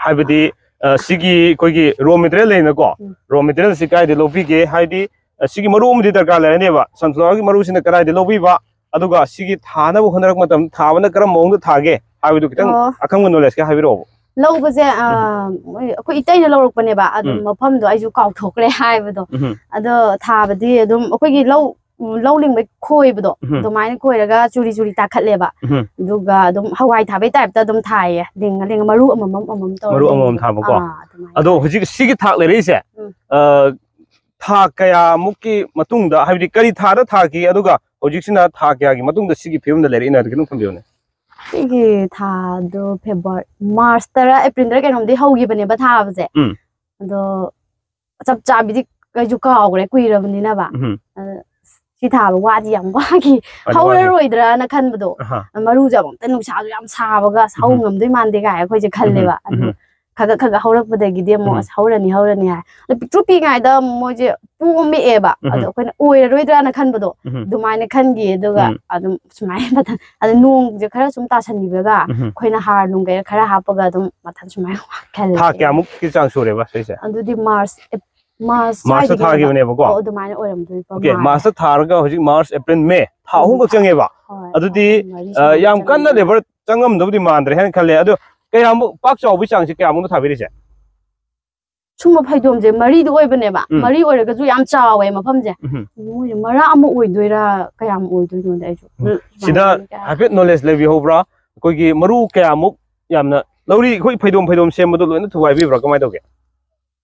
ꯍꯥꯏꯕꯗꯤ, ꯑ, ꯁꯤꯒꯤ ꯑꯩꯈꯣꯏꯒꯤ raw material ꯂꯩꯅꯀꯣ, ꯎꯝ꯫ Raw material ꯁꯤ ꯀꯥꯏꯗ ꯂꯧꯕꯤꯒꯦ? ꯍꯥꯏꯗꯤ, ꯑ, ꯁꯤꯒꯤ ꯃꯔꯨ ꯑꯃꯗꯤ ꯗꯔꯀꯥꯔ ꯂꯩꯔꯅꯦꯕ, sunflower ꯒꯤ ꯃꯔꯨꯁꯤꯅ ꯀꯗꯥꯏꯗ ꯂꯧꯕꯤꯕ? ꯑꯗꯨꯒ ꯁꯤꯒꯤ ꯊꯥꯅꯕ ꯍꯣꯠꯅꯔꯛꯄ ꯃꯇꯝꯗ ꯊꯥꯕꯅ ꯀꯔꯝꯕ ꯃꯑꯣꯡꯗ ꯊꯥꯒꯦ ꯍꯥꯏꯕꯗꯨ ꯈꯤꯇꯪ ꯑꯣ꯫ ꯑꯈꯪꯕ knowledge ꯈꯔ ꯍꯥꯏꯕꯤꯔꯛꯑꯣꯕ꯫ ꯂꯧꯕꯁꯦ, ꯑ, ꯎꯝ꯫ ꯃꯣꯏ, ꯑꯩꯈꯣꯏ ꯏꯇꯩꯅ ꯂꯧꯔꯛꯄꯅꯦꯕ, ꯑꯗꯨꯝ ꯎꯝ꯫ ꯃꯐꯝꯗꯣ ꯑꯩꯁꯨ ꯀꯥꯎꯊꯣꯛꯈ꯭ꯔꯦ ꯍꯥꯏꯕꯗꯣ꯫ ꯎꯝ꯫ ꯑꯗꯣ ꯊꯥꯕꯗꯤ ꯑꯗꯨꯝ ꯑꯩꯈꯣꯏꯒꯤ ꯂꯧ, ꯎꯝ, ꯂꯧ ꯂꯤꯡꯕꯩ ꯈꯣꯏꯕꯗꯣ, ꯎꯝ꯫ ꯑꯗꯨꯃꯥꯏꯅ ꯈꯣꯏꯔꯒ ꯆꯨꯔꯤ ꯆꯨꯔꯤ ꯇꯥꯈꯠꯂꯦꯕ꯫ ꯎꯝ꯫ ꯑꯗꯨꯒ ꯑꯗꯨꯝ ꯍꯋꯥꯏ ꯊꯥꯕꯩ type ꯇ ꯑꯗꯨꯝ ꯊꯥꯏꯌꯦ, ꯂꯤꯡꯉ ꯂꯤꯡꯉ ꯃꯔꯨ ꯑꯃꯃꯝ ꯑꯃꯃꯝ ꯇꯧꯔ ꯃꯔꯨ ꯑꯃꯃꯝ ꯂꯤꯡꯕꯗꯣ꯫ ꯊꯥꯕꯀꯣ? ꯑꯥ, ꯑꯗꯨꯃꯥꯏꯅ ꯑꯗꯣ ꯇꯧꯋꯦ꯫ ꯍꯧꯖꯤꯛ ꯁꯤꯒꯤ ꯊꯥꯛ ꯂꯩꯔꯛꯏꯁꯦ, ꯎꯝ꯫ ꯑ, ꯊꯥ ꯀꯌꯥꯃꯨꯛꯀꯤ ꯃꯇꯨꯡꯗ, ꯍꯥꯏꯕꯗꯤ ꯀꯔꯤ ꯊꯥꯗ ꯊꯥꯈꯤ, ꯑꯗꯨꯒ ꯍꯧꯖꯤꯛꯁꯤꯅ ꯊꯥ ꯀꯌꯥꯒꯤ ꯃꯇꯨꯡꯗ ꯁꯤꯒꯤ ꯐꯤꯕꯝꯗ ꯂꯩꯔꯛꯏꯅꯣ ꯍꯥꯏꯗꯣ ꯈꯤꯇꯪ ꯊꯝꯕꯤꯌꯨꯅꯦ꯫ ꯁꯤꯒꯤ ꯊꯥꯗꯣ February, March ꯇꯔꯥ, April ꯗꯔ ꯀꯩꯅꯣꯝꯗꯤ ꯍꯧꯈꯤꯕꯅꯦꯕ ꯊꯥꯕꯁꯦ꯫ ꯎꯝ꯫ ꯑꯗꯣ ꯆꯞ ꯆꯥꯕꯤꯗꯤ ꯑꯩꯁꯨ ꯀꯥꯎꯈ꯭ꯔꯦ, ꯀꯨꯏꯔꯕꯅꯤꯅꯕ꯫ ꯎꯝ꯫ ꯑꯗ ꯁꯤ ꯊꯥꯕ ꯋꯥꯗꯤ ꯌꯥꯝ ꯋꯥꯈꯤ꯫ ꯋꯥꯗꯤ ꯋꯥꯈꯤ꯫ ꯍꯧꯔꯔꯣꯏꯗ꯭ꯔꯥꯅ ꯈꯟꯕꯗꯣ꯫ ꯑꯍꯥ꯫ ꯃꯔꯨꯁꯦ ꯑꯃꯨꯛꯇ ꯅꯨꯡꯁꯥꯁꯨ ꯌꯥꯝ ꯁꯥꯕꯒ ꯍꯧ ꯎꯝ꯫ ꯉꯝꯗꯣꯏ ꯃꯥꯟꯗꯦ ꯀꯥꯏ ꯑꯩꯈꯣꯏꯁꯦ ꯈꯜꯂꯦꯕ꯫ ꯎꯝ꯫ ꯑꯗꯨ ꯎꯝ꯫ ꯈꯒ ꯈꯒ ꯍꯧꯔꯛꯄꯗꯒꯤꯗꯤ ꯑꯃꯨꯛ ꯎꯝ꯫ ꯑꯁ ꯍꯧꯔꯅꯤ ꯍꯧꯔꯅꯤ ꯍꯥꯏ꯫ ꯑꯗꯣ ꯄꯤꯛꯇ꯭ꯔꯨ ꯄꯤꯛꯏꯉꯩꯗ ꯃꯣꯏꯁꯦ ꯄꯣꯝꯃꯛꯑꯦꯕ꯫ ꯎꯝ꯫ ꯑꯗꯣ ꯑꯩꯈꯣꯏꯅ ꯑꯣꯏꯔꯔꯣꯏꯗ꯭ꯔꯥꯅ ꯈꯟꯕꯗꯣ ꯎꯝ꯫ ꯑꯗꯨꯃꯥꯏꯅ ꯈꯟꯈꯤ꯫ ꯑꯗꯨꯒ ꯎꯝ꯫ ꯑꯗꯨꯝ ꯁꯨꯃꯥꯏꯅ ꯃꯊꯟ ꯑꯗ ꯅꯣꯡꯁꯦ ꯈꯔ ꯁꯨꯝ ꯇꯥꯁꯟꯈꯤꯕꯒ ꯎꯝ꯫ ꯑꯩꯈꯣꯏꯅ ꯍꯥꯔ ꯅꯨꯡ ꯀꯩꯔ ꯈꯔ ꯍꯥꯞꯄꯒ ꯑꯗꯨꯝ ꯃꯊꯟ ꯁꯨꯃꯥꯏꯅ ꯈꯜꯂꯦ꯫ ꯊꯥ ꯀꯌꯥꯃꯨꯛꯀꯤ ꯆꯥꯡ ꯁꯨꯔꯦꯕ ꯁꯤꯁꯦ? ꯑꯗꯨꯗꯤ ꯃꯥꯔꯆ ꯑꯦꯞ- ꯃꯥꯔꯆ ꯃꯥꯔꯆꯇ ꯁ꯭ꯋꯥꯏꯗꯒꯤ ꯁꯨꯔꯦꯕꯅꯦꯕꯀꯣ? ꯑꯣ, ꯑꯗꯨꯃꯥꯏꯅ ꯑꯣꯏꯔꯝꯗꯣꯏꯕ ꯑꯣꯀꯦ, ꯃꯥꯜꯂꯦ꯫ ꯃꯥꯔꯆꯇ ꯊꯥꯔꯒ ꯍꯧꯖꯤꯛ ꯃꯥꯔꯆ, ꯑꯦꯄ꯭ꯔꯤꯜ, ꯃꯦ ꯊꯥ ꯎꯝ꯫ ꯑꯍꯨꯝꯈꯛ ꯆꯪꯉꯦꯕ? ꯍꯣꯏ, ꯑꯗꯨꯗꯤ, ꯊꯥ ꯑꯍꯨꯝ ꯃꯔꯤ ꯑ, ꯁꯨꯃꯥꯏꯅ ꯌꯥꯝ ꯀꯟꯅ ꯆꯪꯉꯦ꯫ ꯂꯦꯕꯔ ꯆꯪꯉꯝꯗꯕꯨꯗꯤ ꯃꯥꯟꯗ꯭ꯔꯦ ꯍꯥꯏꯅ ꯈꯜꯂꯦ꯫ ꯑꯗꯣ ꯀꯌꯥꯃꯨꯛ ꯄꯥꯛ ꯆꯥꯎꯕꯒꯤ ꯆꯥꯡꯁꯦ ꯀꯌꯥꯃꯨꯛꯅ ꯊꯥꯕꯤꯔꯤꯁꯦ? ꯁꯨꯝꯕ ꯐꯩꯗꯣꯝꯁꯦ ꯃꯔꯤꯗꯤ ꯑꯣꯏꯕꯅꯦꯕ꯫ ꯎꯝ꯫ ꯃꯔꯤ ꯑꯣꯏꯔꯒꯁꯨ ꯌꯥꯝ ꯆꯥꯎꯋꯦ ꯃꯐꯝꯁꯦ꯫ ꯎꯝ꯫ ꯃꯣꯏꯁꯦ ꯃꯔꯥ ꯑꯃ ꯑꯣꯏꯗꯣꯏꯔꯥ, ꯀꯌꯥꯝ ꯑꯣꯏꯗꯣꯏꯅꯣꯗꯤ ꯑꯩꯁꯨ ꯎꯝ꯫ ꯁꯨꯃꯥꯏꯅ ꯁꯤꯗ ꯈꯪꯗꯦ꯫ ꯍꯥꯏꯐꯦꯠ ꯅꯣꯂꯦꯖ ꯂꯩꯕꯤꯍꯧꯕ꯭ꯔꯥ? ꯑꯩꯈꯣꯏꯒꯤ ꯃꯔꯨ ꯀꯌꯥꯃꯨꯛ ꯌꯥꯝꯅ ꯂꯧꯔꯤ, ꯑꯩꯈꯣꯏ ꯐꯩꯗꯣꯝ ꯐꯩꯗꯣꯝ ꯁꯦꯝꯕꯗꯣ ꯂꯣꯏꯅ ꯊꯨꯒꯥꯏꯕꯤꯕ꯭ꯔꯥ? ꯀꯃꯥꯏꯅ ꯇꯧꯒꯦ?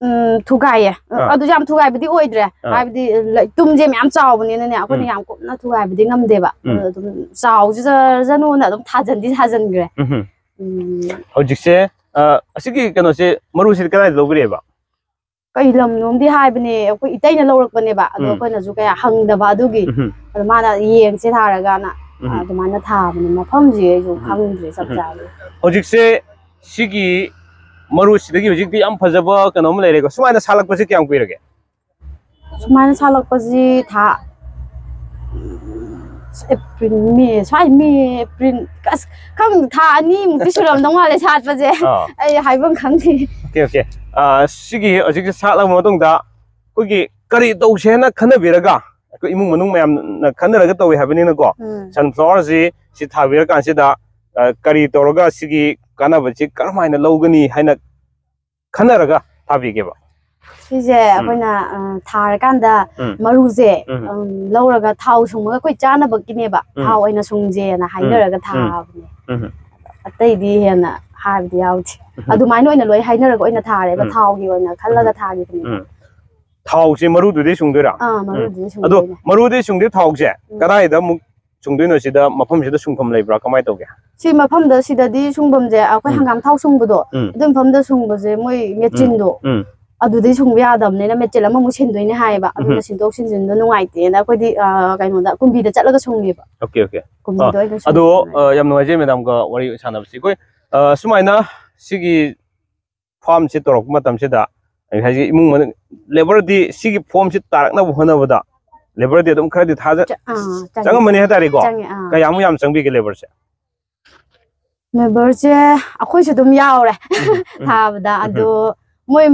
ꯎꯝ, ꯊꯨꯒꯥꯏꯌꯦ꯫ ꯑꯥ꯫ ꯑꯗꯨ ꯌꯥꯝ ꯊꯨꯒꯥꯏꯕꯗꯤ ꯑꯣꯏꯗ꯭ꯔꯦ꯫ ꯑꯥ꯫ ꯍꯥꯏꯕꯗꯤ ꯂꯩ-, ꯇꯨꯝꯁꯦ ꯃꯌꯥꯝ ꯆꯥꯎꯕꯅꯤꯅꯅꯦ, ꯑꯩꯈꯣꯏꯅ ꯎꯝ꯫ ꯌꯥꯝ ꯀꯨꯞꯅ ꯊꯨꯒꯥꯏꯕꯗꯤ ꯉꯝꯗꯦꯕ꯫ ꯎꯝ꯫ ꯑꯗꯨ ꯑꯗꯨꯝ ꯆꯥꯎꯖꯔꯖꯅꯣꯅ ꯑꯗꯨꯝ ꯊꯥꯖꯟꯗꯤ ꯊꯥꯖꯟꯈ꯭ꯔꯦ꯫ ꯎꯝ꯫ ꯎꯝ꯫ ꯍꯧꯖꯤꯛꯁꯦ, ꯑ, ꯑꯁꯤꯒꯤ ꯀꯩꯅꯣꯁꯦ, ꯃꯔꯨꯁꯤꯗꯤ ꯀꯗꯥꯏꯗ ꯂꯧꯕꯤꯔꯛꯑꯦꯕ? ꯀꯩ ꯂꯝꯅꯣꯝꯗꯤ ꯍꯥꯏꯕꯅꯦ, ꯑꯩꯈꯣꯏ ꯏꯇꯩꯅ ꯂꯧꯔꯛꯄꯅꯦꯕ꯫ ꯑꯗꯣ ꯎꯝ꯫ ꯑꯩꯈꯣꯏꯅꯁꯨ ꯀꯌꯥ ꯍꯪꯗꯕ ꯑꯗꯨꯒꯤ꯫ ꯎꯝ꯫ ꯑꯗꯣ ꯃꯥꯅ ꯌꯦꯡꯁꯦ ꯊꯥꯔꯒꯅ, ꯎꯝ꯫ ꯑꯗꯨꯃꯥꯏꯅ ꯊꯥꯕꯅꯦ꯫ ꯃꯐꯝꯁꯦ ꯑꯩꯁꯨ ꯎꯝ꯫ ꯈꯪꯗ꯭ꯔꯦ ꯆꯞ ꯎꯝ꯫ ꯆꯥꯕꯤ꯫ ꯍꯧꯖꯤꯛꯁꯦ ꯁꯤꯒꯤ ꯃꯔꯨꯁꯤꯗꯒꯤ ꯍꯧꯖꯤꯛꯇꯤ ꯌꯥꯝ ꯐꯖꯕ ꯀꯩꯅꯣ ꯑꯃ ꯂꯩꯔꯦꯀꯣ꯫ ꯁꯨꯃꯥꯏꯅ ꯁꯥꯠꯂꯛꯄꯁꯦ ꯀꯌꯥꯝ ꯀꯨꯏꯔꯒꯦ? ꯁꯨꯃꯥꯏꯅ ꯁꯥꯠꯂꯛꯄꯁꯤ ꯊꯥ, ꯎꯝ, ꯑꯦꯄ꯭ꯔꯤꯜ, ꯃꯦ, ꯁ꯭ꯋꯥꯏ ꯃꯦ, ꯑꯦꯄ꯭ꯔꯤꯜ, ꯑꯁ, ꯈꯪꯗꯦ, ꯊꯥ ꯑꯅꯤꯃꯨꯛꯇꯤ ꯁꯨꯔꯝꯗꯧ ꯃꯥꯜꯂꯦ ꯁꯥꯠꯄꯁꯦ꯫ ꯑꯥ꯫ ꯑꯩ ꯍꯥꯏꯐꯝ ꯈꯪꯗꯦ꯫ Okay, okay. ꯑ, ꯁꯤꯒꯤ ꯍꯧꯖꯤꯛꯁꯦ ꯁꯥꯠꯂꯕ ꯃꯇꯨꯡꯗ ꯑꯩꯈꯣꯏꯒꯤ ꯀꯔꯤ ꯇꯧꯁꯦ ꯍꯥꯏꯅ ꯈꯟꯅꯕꯤꯔꯒ, ꯑꯩꯈꯣꯏ ꯏꯃꯨꯡ ꯃꯅꯨꯡ ꯃꯌꯥꯝꯅ ꯈꯟꯅꯔꯒ ꯇꯧꯋꯦ ꯍꯥꯏꯕꯅꯤꯅꯀꯣ, ꯎꯝ꯫ ꯁꯟꯐ꯭ꯂꯥꯋꯔꯁꯤ ꯁꯤ ꯊꯥꯕꯤꯔꯀꯥꯟꯁꯤꯗ, ꯑ, ꯀꯔꯤ ꯇꯧꯔꯒ ꯁꯤꯒꯤ ꯀꯥꯟꯅꯕꯁꯤ ꯀꯔꯝꯍꯥꯏꯅ ꯂꯧꯒꯅꯤ ꯍꯥꯏꯅ ꯈꯟꯅꯔꯒ ꯊꯥꯕꯤꯒꯦꯕ? ꯁꯤꯁꯦ ꯎꯝ꯫ ꯑꯩꯈꯣꯏꯅ, ꯑ, ꯊꯥꯔꯀꯥꯟꯗ ꯎꯝ꯫ ꯃꯔꯨꯁꯦ, ꯎꯝ꯫ ꯎꯝ, ꯂꯧꯔꯒ ꯊꯥꯎ ꯁꯨꯡꯉꯒ ꯑꯩꯈꯣꯏ ꯆꯥꯅꯕꯒꯤꯅꯦꯕ꯫ ꯎꯝ꯫ ꯊꯥꯎ ꯑꯣꯏꯅ ꯁꯨꯡꯁꯦꯅ ꯎꯝ꯫ ꯍꯥꯏꯅꯔꯒ ꯎꯝ꯫ ꯊꯥꯕꯅꯦ꯫ ꯎꯝ꯫ ꯑꯇꯩꯗꯤ ꯍꯦꯟꯅ ꯍꯥꯏꯕꯗꯤ ꯌꯥꯎꯗꯦ꯫ ꯎꯝ꯫ ꯑꯗꯨꯃꯥꯏꯅ ꯑꯣꯏꯅ ꯂꯣꯏ ꯍꯥꯏꯅꯔꯒ ꯑꯣꯏꯅ ꯊꯥꯔꯦꯕ꯫ ꯎꯝ꯫ ꯊꯥꯎꯒꯤ ꯑꯣꯏꯅ ꯈꯜꯂꯒ ꯎꯝ꯫ ꯊꯥꯈꯤꯕꯅꯦꯕ꯫ ꯎꯝ꯫ ꯊꯥꯎꯁꯦ ꯃꯔꯨꯗꯨꯗꯩ ꯁꯨꯡꯗꯣꯏꯔꯥ? ꯑꯥ, ꯎꯝ꯫ ꯃꯔꯨꯗꯨꯗꯩ ꯑꯗꯣ ꯁꯨꯡꯗꯣꯏꯅꯦ꯫ ꯃꯔꯨꯗꯩ ꯁꯨꯡꯗꯣꯏ ꯊꯥꯎꯁꯦ ꯎꯝ꯫ ꯀꯗꯥꯏꯗ ꯑꯃꯨꯛ ꯁꯨꯡꯗꯣꯏꯅꯣ? ꯁꯤꯗ ꯃꯐꯝꯁꯤꯗ ꯁꯨꯡꯐꯝ ꯂꯩꯕ꯭ꯔꯥ? ꯀꯃꯥꯏꯅ ꯇꯧꯒꯦ? ꯁꯤ ꯃꯐꯝꯗ, ꯁꯤꯗꯗꯤ ꯁꯨꯡꯐꯝꯁꯦ ꯑꯩꯈꯣꯏ ꯎꯝ꯫ ꯍꯪꯒꯥꯝ ꯊꯥꯎ ꯁꯨꯡꯕꯗꯣ, ꯎꯝ꯫ ꯑꯗꯨ ꯃꯐꯝꯗ ꯁꯨꯡꯕꯁꯦ ꯃꯣꯏ ꯎꯝ꯫ ꯃꯦꯆꯤꯟꯗꯣ, ꯎꯝ꯫ ꯑꯗꯨꯗꯩ ꯁꯨꯡꯕ ꯌꯥꯗꯕꯅꯤꯅ ꯃꯦꯆꯤꯟ ꯑꯃꯃꯨꯛ ꯁꯤꯟꯗꯣꯏꯅꯦ ꯍꯥꯏꯌꯦꯕ꯫ ꯑꯗꯨꯅ ꯎꯝ꯫ ꯁꯤꯟꯗꯣꯛ ꯁꯤꯟꯖꯤꯟꯗꯣ ꯅꯨꯡꯉꯥꯏꯇꯦꯅ ꯑꯩꯈꯣꯏꯗꯤ, ꯑ, ꯀꯩꯅꯣꯗ ꯀꯨꯝꯕꯤꯗ ꯆꯠꯂꯒ ꯁꯨꯡꯉꯦꯕ꯫ Okay, okay. ꯀꯨꯝꯕꯤꯗ ꯑ, ꯑꯣꯏꯅ ꯑꯗꯣ, ꯁꯨꯡꯉꯦ꯫ ꯑ, ꯌꯥꯝ ꯅꯨꯡꯉꯥꯏꯖꯩ ꯃꯦꯗꯥꯝꯒ ꯋꯥꯔꯤ ꯁꯥꯟꯅꯕꯁꯤ꯫ ꯑꯩꯈꯣꯏ, ꯑ, ꯁꯨꯃꯥꯏꯅ ꯁꯤꯒꯤ farmꯁꯤ ꯇꯧꯔꯛꯄ ꯃꯇꯝꯁꯤꯗ, ꯑꯩ ꯍꯥꯏꯁꯦ, ꯏꯃꯨꯡ ꯃꯅꯨꯡ labourꯗꯤ ꯁꯤꯒꯤ formꯁꯤ ꯇꯥꯔꯛꯅꯕ ꯍꯣꯠꯅꯕꯗ labourꯗꯤ ꯑꯗꯨꯝ ꯈꯔꯗꯤ ꯊꯥꯖ-, ꯆ-, ꯑꯥ, ꯆꯪꯉꯤ꯫ ꯆꯪꯉꯝꯃꯅꯤ ꯍꯥꯏꯇꯥꯔꯦꯀꯣ꯫ ꯆꯪꯉꯦ, ꯑꯥ꯫ ꯀꯌꯥꯃꯨꯛ ꯌꯥꯝ ꯆꯪꯕꯤꯒꯦ labourꯁꯦ? Labourꯁꯦ ꯑꯩꯈꯣꯏꯁꯨ ꯑꯗꯨꯝ ꯌꯥꯎꯔꯦ ꯎꯝ, ꯎꯝ, ꯊꯥꯕꯗ꯫ ꯎꯝ꯫ ꯑꯗꯣ ꯃꯣꯏ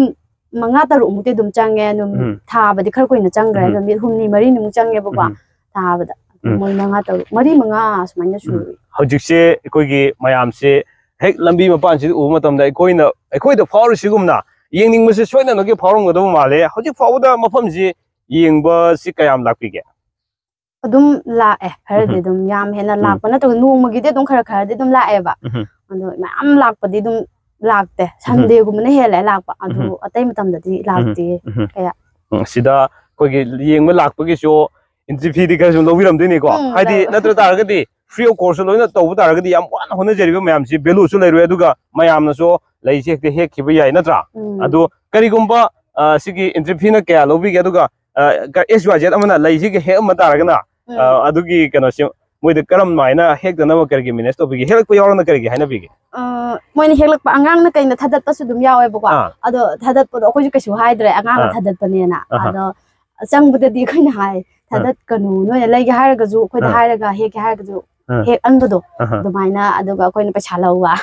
ꯃꯉꯥ ꯇꯔꯨꯛ ꯃꯨꯛꯇꯤ ꯑꯗꯨꯝ ꯆꯪꯉꯦ꯫ ꯑꯗꯨꯝ ꯎꯝ꯫ ꯊꯥꯕꯗꯤ ꯈꯔ ꯀꯨꯏꯅ ꯆꯪꯈ꯭ꯔꯦ꯫ ꯎꯝ꯫ ꯅꯨꯃꯤꯠ ꯍꯨꯝꯅꯤ ꯃꯔꯤꯅꯤꯃꯨꯛ ꯆꯪꯉꯦꯕꯀꯣ ꯎꯝ꯫ ꯊꯥꯕꯗ꯫ ꯎꯝ꯫ ꯃꯣꯏ ꯃꯉꯥ ꯇꯔꯨꯛ, ꯃꯔꯤ ꯃꯉꯥ ꯁꯨꯃꯥꯏꯅ ꯎꯝ꯫ ꯁꯨꯏ꯫ ꯍꯧꯖꯤꯛꯁꯦ ꯑꯩꯈꯣꯏꯒꯤ ꯃꯌꯥꯝꯁꯦ ꯍꯦꯛ ꯂꯝꯕꯤ ꯃꯄꯥꯟꯁꯤꯗ ꯎꯕ ꯃꯇꯝꯗ ꯑꯩꯈꯣꯏꯅ, ꯑꯩꯈꯣꯏꯗ ꯐꯥꯎꯔꯤꯁꯤꯒꯨꯝꯅ ꯌꯦꯡꯅꯤꯡꯕꯁꯦ ꯁꯣꯏꯗꯅꯃꯛꯀꯤ ꯐꯥꯎꯔꯝꯒꯗꯕ ꯃꯥꯜꯂꯦ꯫ ꯍꯧꯖꯤꯛ ꯐꯥꯎꯕꯗ ꯃꯐꯝꯁꯤ ꯌꯦꯡꯕꯁꯤ ꯀꯌꯥꯝ ꯂꯥꯛꯄꯤꯒꯦ? ꯑꯗꯨꯝ ꯂꯥꯛꯑꯦ, ꯈꯔꯗꯤ ꯎꯝ꯫ ꯑꯗꯨꯝ ꯌꯥꯝ ꯍꯦꯟꯅ ꯎꯝ꯫ ꯂꯥꯛꯄ ꯅꯠꯇ꯭ꯔꯒ ꯅꯣꯡꯃꯒꯤꯗꯤ ꯑꯗꯨꯝ ꯈꯔ ꯈꯔꯗꯤ ꯑꯗꯨꯝ ꯂꯥꯛꯑꯦꯕ꯫ ꯎꯝ꯫ ꯑꯗꯣ ꯃꯌꯥꯝ ꯂꯥꯛꯄꯗꯤ ꯑꯗꯨꯝ ꯂꯥꯛꯇꯦ꯫ ꯎꯝ꯫ Sundayꯒꯨꯝꯕꯅ ꯍꯦꯜꯂꯦ ꯂꯥꯛꯄ꯫ ꯑꯗꯨ ꯎꯝ꯫ ꯑꯇꯩ ꯃꯇꯝꯗꯗꯤ ꯎꯝ꯫ ꯂꯥꯛꯇꯦ ꯎꯝ꯫ ꯀꯌꯥ꯫ ꯎꯝ, ꯁꯤꯗ ꯑꯩꯈꯣꯏꯒꯤ ꯌꯦꯡꯕ ꯂꯥꯛꯄꯒꯤꯁꯨ entry feeꯗꯤ ꯈꯔꯁꯨ ꯂꯧꯕꯤꯔꯝꯗꯣꯏꯅꯤꯀꯣ? ꯎꯝ, ꯍꯥꯏꯗꯤ ꯂꯧ-, ꯅꯠꯇ꯭ꯔ ꯇꯥꯔꯒꯗꯤ free of cost ꯂꯣꯏꯅ ꯇꯧꯕ ꯇꯥꯔꯒꯗꯤ ꯌꯥꯝ ꯋꯥꯅ ꯍꯣꯠꯅꯖꯔꯤꯕ ꯃꯌꯥꯝꯁꯤ valueꯁꯨ ꯂꯩꯔꯣꯏ, ꯑꯗꯨꯒ ꯃꯌꯥꯝꯅꯁꯨ ꯂꯩꯁꯦ ꯍꯦꯛꯇ ꯍꯦꯛꯈꯤꯕ ꯌꯥꯏ, ꯅꯠꯇ꯭ꯔꯥ? ꯎꯝ꯫ ꯑꯗꯣ ꯀꯔꯤꯒꯨꯝꯕ, ꯑ, ꯁꯤꯒꯤ entry feeꯅ ꯀꯌꯥ ꯂꯧꯕꯤꯒꯦ? ꯑꯗꯨꯒ, ꯑ, ꯀ-, XYZ ꯑꯃꯅ ꯂꯩꯁꯤꯒ ꯍꯦꯛꯑꯝꯕ ꯇꯥꯔꯒꯅ, ꯎꯝ꯫ ꯑ, ꯑꯗꯨꯒꯤ ꯀꯩꯅꯣꯁꯤ ꯃꯣꯏꯗ ꯀꯔꯝꯃꯥꯏꯅ ꯍꯦꯛꯇꯅꯕ ꯀꯔꯤꯒꯤ manage ꯇꯧꯕꯤꯒꯦ? ꯍꯦꯛꯂꯛꯄ ꯌꯥꯎꯔꯒꯅ ꯀꯔꯤꯒꯤ ꯍꯥꯏꯅꯕꯤꯒꯦ? ꯑ, ꯃꯣꯏꯅ ꯍꯦꯛꯂꯛꯄ, ꯑꯉꯥꯡꯅ ꯀꯩꯅ ꯊꯥꯗꯠꯄꯁꯨ ꯑꯗꯨꯝ ꯌꯥꯎꯋꯦꯕꯀꯣ꯫ ꯑꯥ꯫ ꯑꯗꯣ ꯊꯥꯗꯠꯄꯗꯣ ꯑꯩꯈꯣꯏꯁꯨ ꯀꯩꯁꯨ ꯍꯥꯏꯗ꯭ꯔꯦ, ꯑꯉꯥꯡꯅ ꯑꯥ꯫ ꯊꯥꯗꯠꯄꯅꯦꯅ꯫ ꯑꯍꯥ꯫ ꯑꯗꯣ ꯆꯪꯕꯗꯗꯤ ꯑꯩꯈꯣꯏꯅ ꯍꯥꯏ, ꯑꯥ꯫ "ꯊꯥꯗꯠꯀꯅꯨ, ꯅꯣꯏꯅ ꯂꯩꯒꯦ ꯍꯥꯏꯔꯒꯁꯨ, ꯑꯩꯈꯣꯏꯗ ꯑꯥ꯫ ꯍꯥꯏꯔꯒ ꯍꯦꯛꯀꯦ ꯍꯥꯏꯔꯒꯁꯨ ꯑꯥ꯫ ꯍꯦꯛꯍꯟꯕꯗꯣ"꯫ ꯑꯍꯥ꯫ ꯑꯗꯨꯃꯥꯏꯅ, ꯑꯗꯨꯒ ꯑꯩꯈꯣꯏꯅ ꯄꯩꯁꯥ ꯂꯧꯕ,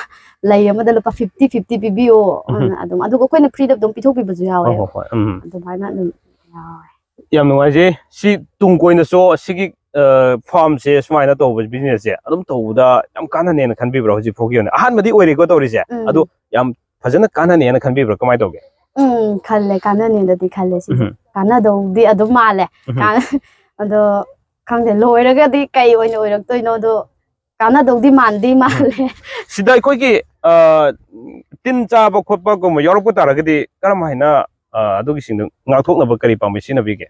ꯂꯩ ꯑꯃꯗ ꯂꯨꯄꯥ fifty fifty ꯄꯤꯕꯤꯌꯣ, ꯎꯝ꯫ ꯑꯗꯨꯝ, ꯑꯗꯨꯒ ꯑꯩꯈꯣꯏꯅ freeꯗ ꯑꯗꯨꯝ ꯄꯤꯊꯣꯛꯄꯤꯕꯁꯨ ꯍꯣꯏ, ꯌꯥꯎꯋꯦ꯫ ꯍꯣꯏ, ꯍꯣꯏ, ꯎꯝ꯫ ꯑꯗꯨꯃꯥꯏꯅ ꯑꯗꯨꯝ ꯌꯥꯎꯋꯦ꯫ ꯌꯥꯝ ꯅꯨꯡꯉꯥꯏꯖꯩ꯫ ꯁꯤ ꯇꯨꯡ ꯀꯣꯏꯅꯁꯨ ꯁꯤꯒꯤ, ꯑ, farmꯁꯦ ꯁꯨꯃꯥꯏꯅ ꯇꯧꯕ businessꯁꯦ ꯑꯗꯨꯝ ꯇꯧꯕꯗ ꯌꯥꯝ ꯀꯥꯟꯅꯅꯦꯅ ꯈꯟꯕꯤꯕ꯭ꯔꯥ? ꯍꯧꯖꯤꯛ ꯐꯥꯎꯒꯤ ꯑꯣꯏꯅ ꯑꯍꯥꯟꯕꯗꯤ ꯑꯣꯏꯔꯦꯀꯣ ꯇꯧꯔꯤꯁꯦ, ꯎꯝ꯫ ꯑꯗꯣ ꯌꯥꯝ ꯐꯖꯅ ꯀꯥꯟꯅꯅꯦꯅ ꯈꯟꯕꯤꯕ꯭ꯔꯥ? ꯀꯃꯥꯏꯅ ꯇꯧꯒꯦ? ꯎꯝ, ꯈꯜꯂꯦ, ꯀꯥꯟꯅꯅꯦꯅꯗꯤ ꯈꯜꯂꯦ ꯁꯤꯁꯦ꯫ ꯎꯝ꯫ ꯀꯥꯟꯅꯗꯧꯗꯤ ꯑꯗꯨꯝ ꯃꯥꯜꯂꯦ꯫ ꯎꯝ꯫ ꯀꯥꯟ-, ꯑꯗꯣ ꯈꯪꯗꯦ, ꯂꯣꯏꯔꯒꯗꯤ ꯀꯩ ꯑꯣꯏꯅ ꯑꯣꯏꯔꯛꯇꯣꯏꯅꯣ, ꯑꯗꯣ ꯀꯥꯟꯅꯗꯧꯗꯤ ꯃꯥꯟꯗꯤ ꯎꯝ꯫ ꯃꯥꯜꯂꯦ꯫ ꯁꯤꯗ ꯑꯩꯈꯣꯏꯒꯤ, ꯑ, ꯇꯤꯟ ꯆꯥꯕ ꯈꯣꯠꯄꯒꯨꯝꯕ ꯌꯥꯎꯔꯛꯄ ꯇꯥꯔꯒꯗꯤ ꯀꯔꯝ ꯍꯥꯏꯅ, ꯑ, ꯑꯗꯨꯒꯤꯁꯤꯡꯗꯣ ꯉꯥꯛꯊꯣꯛꯅꯕ ꯀꯔꯤ ꯄꯥꯝꯕꯩ ꯁꯤꯖꯤꯟꯅꯕꯤꯒꯦ?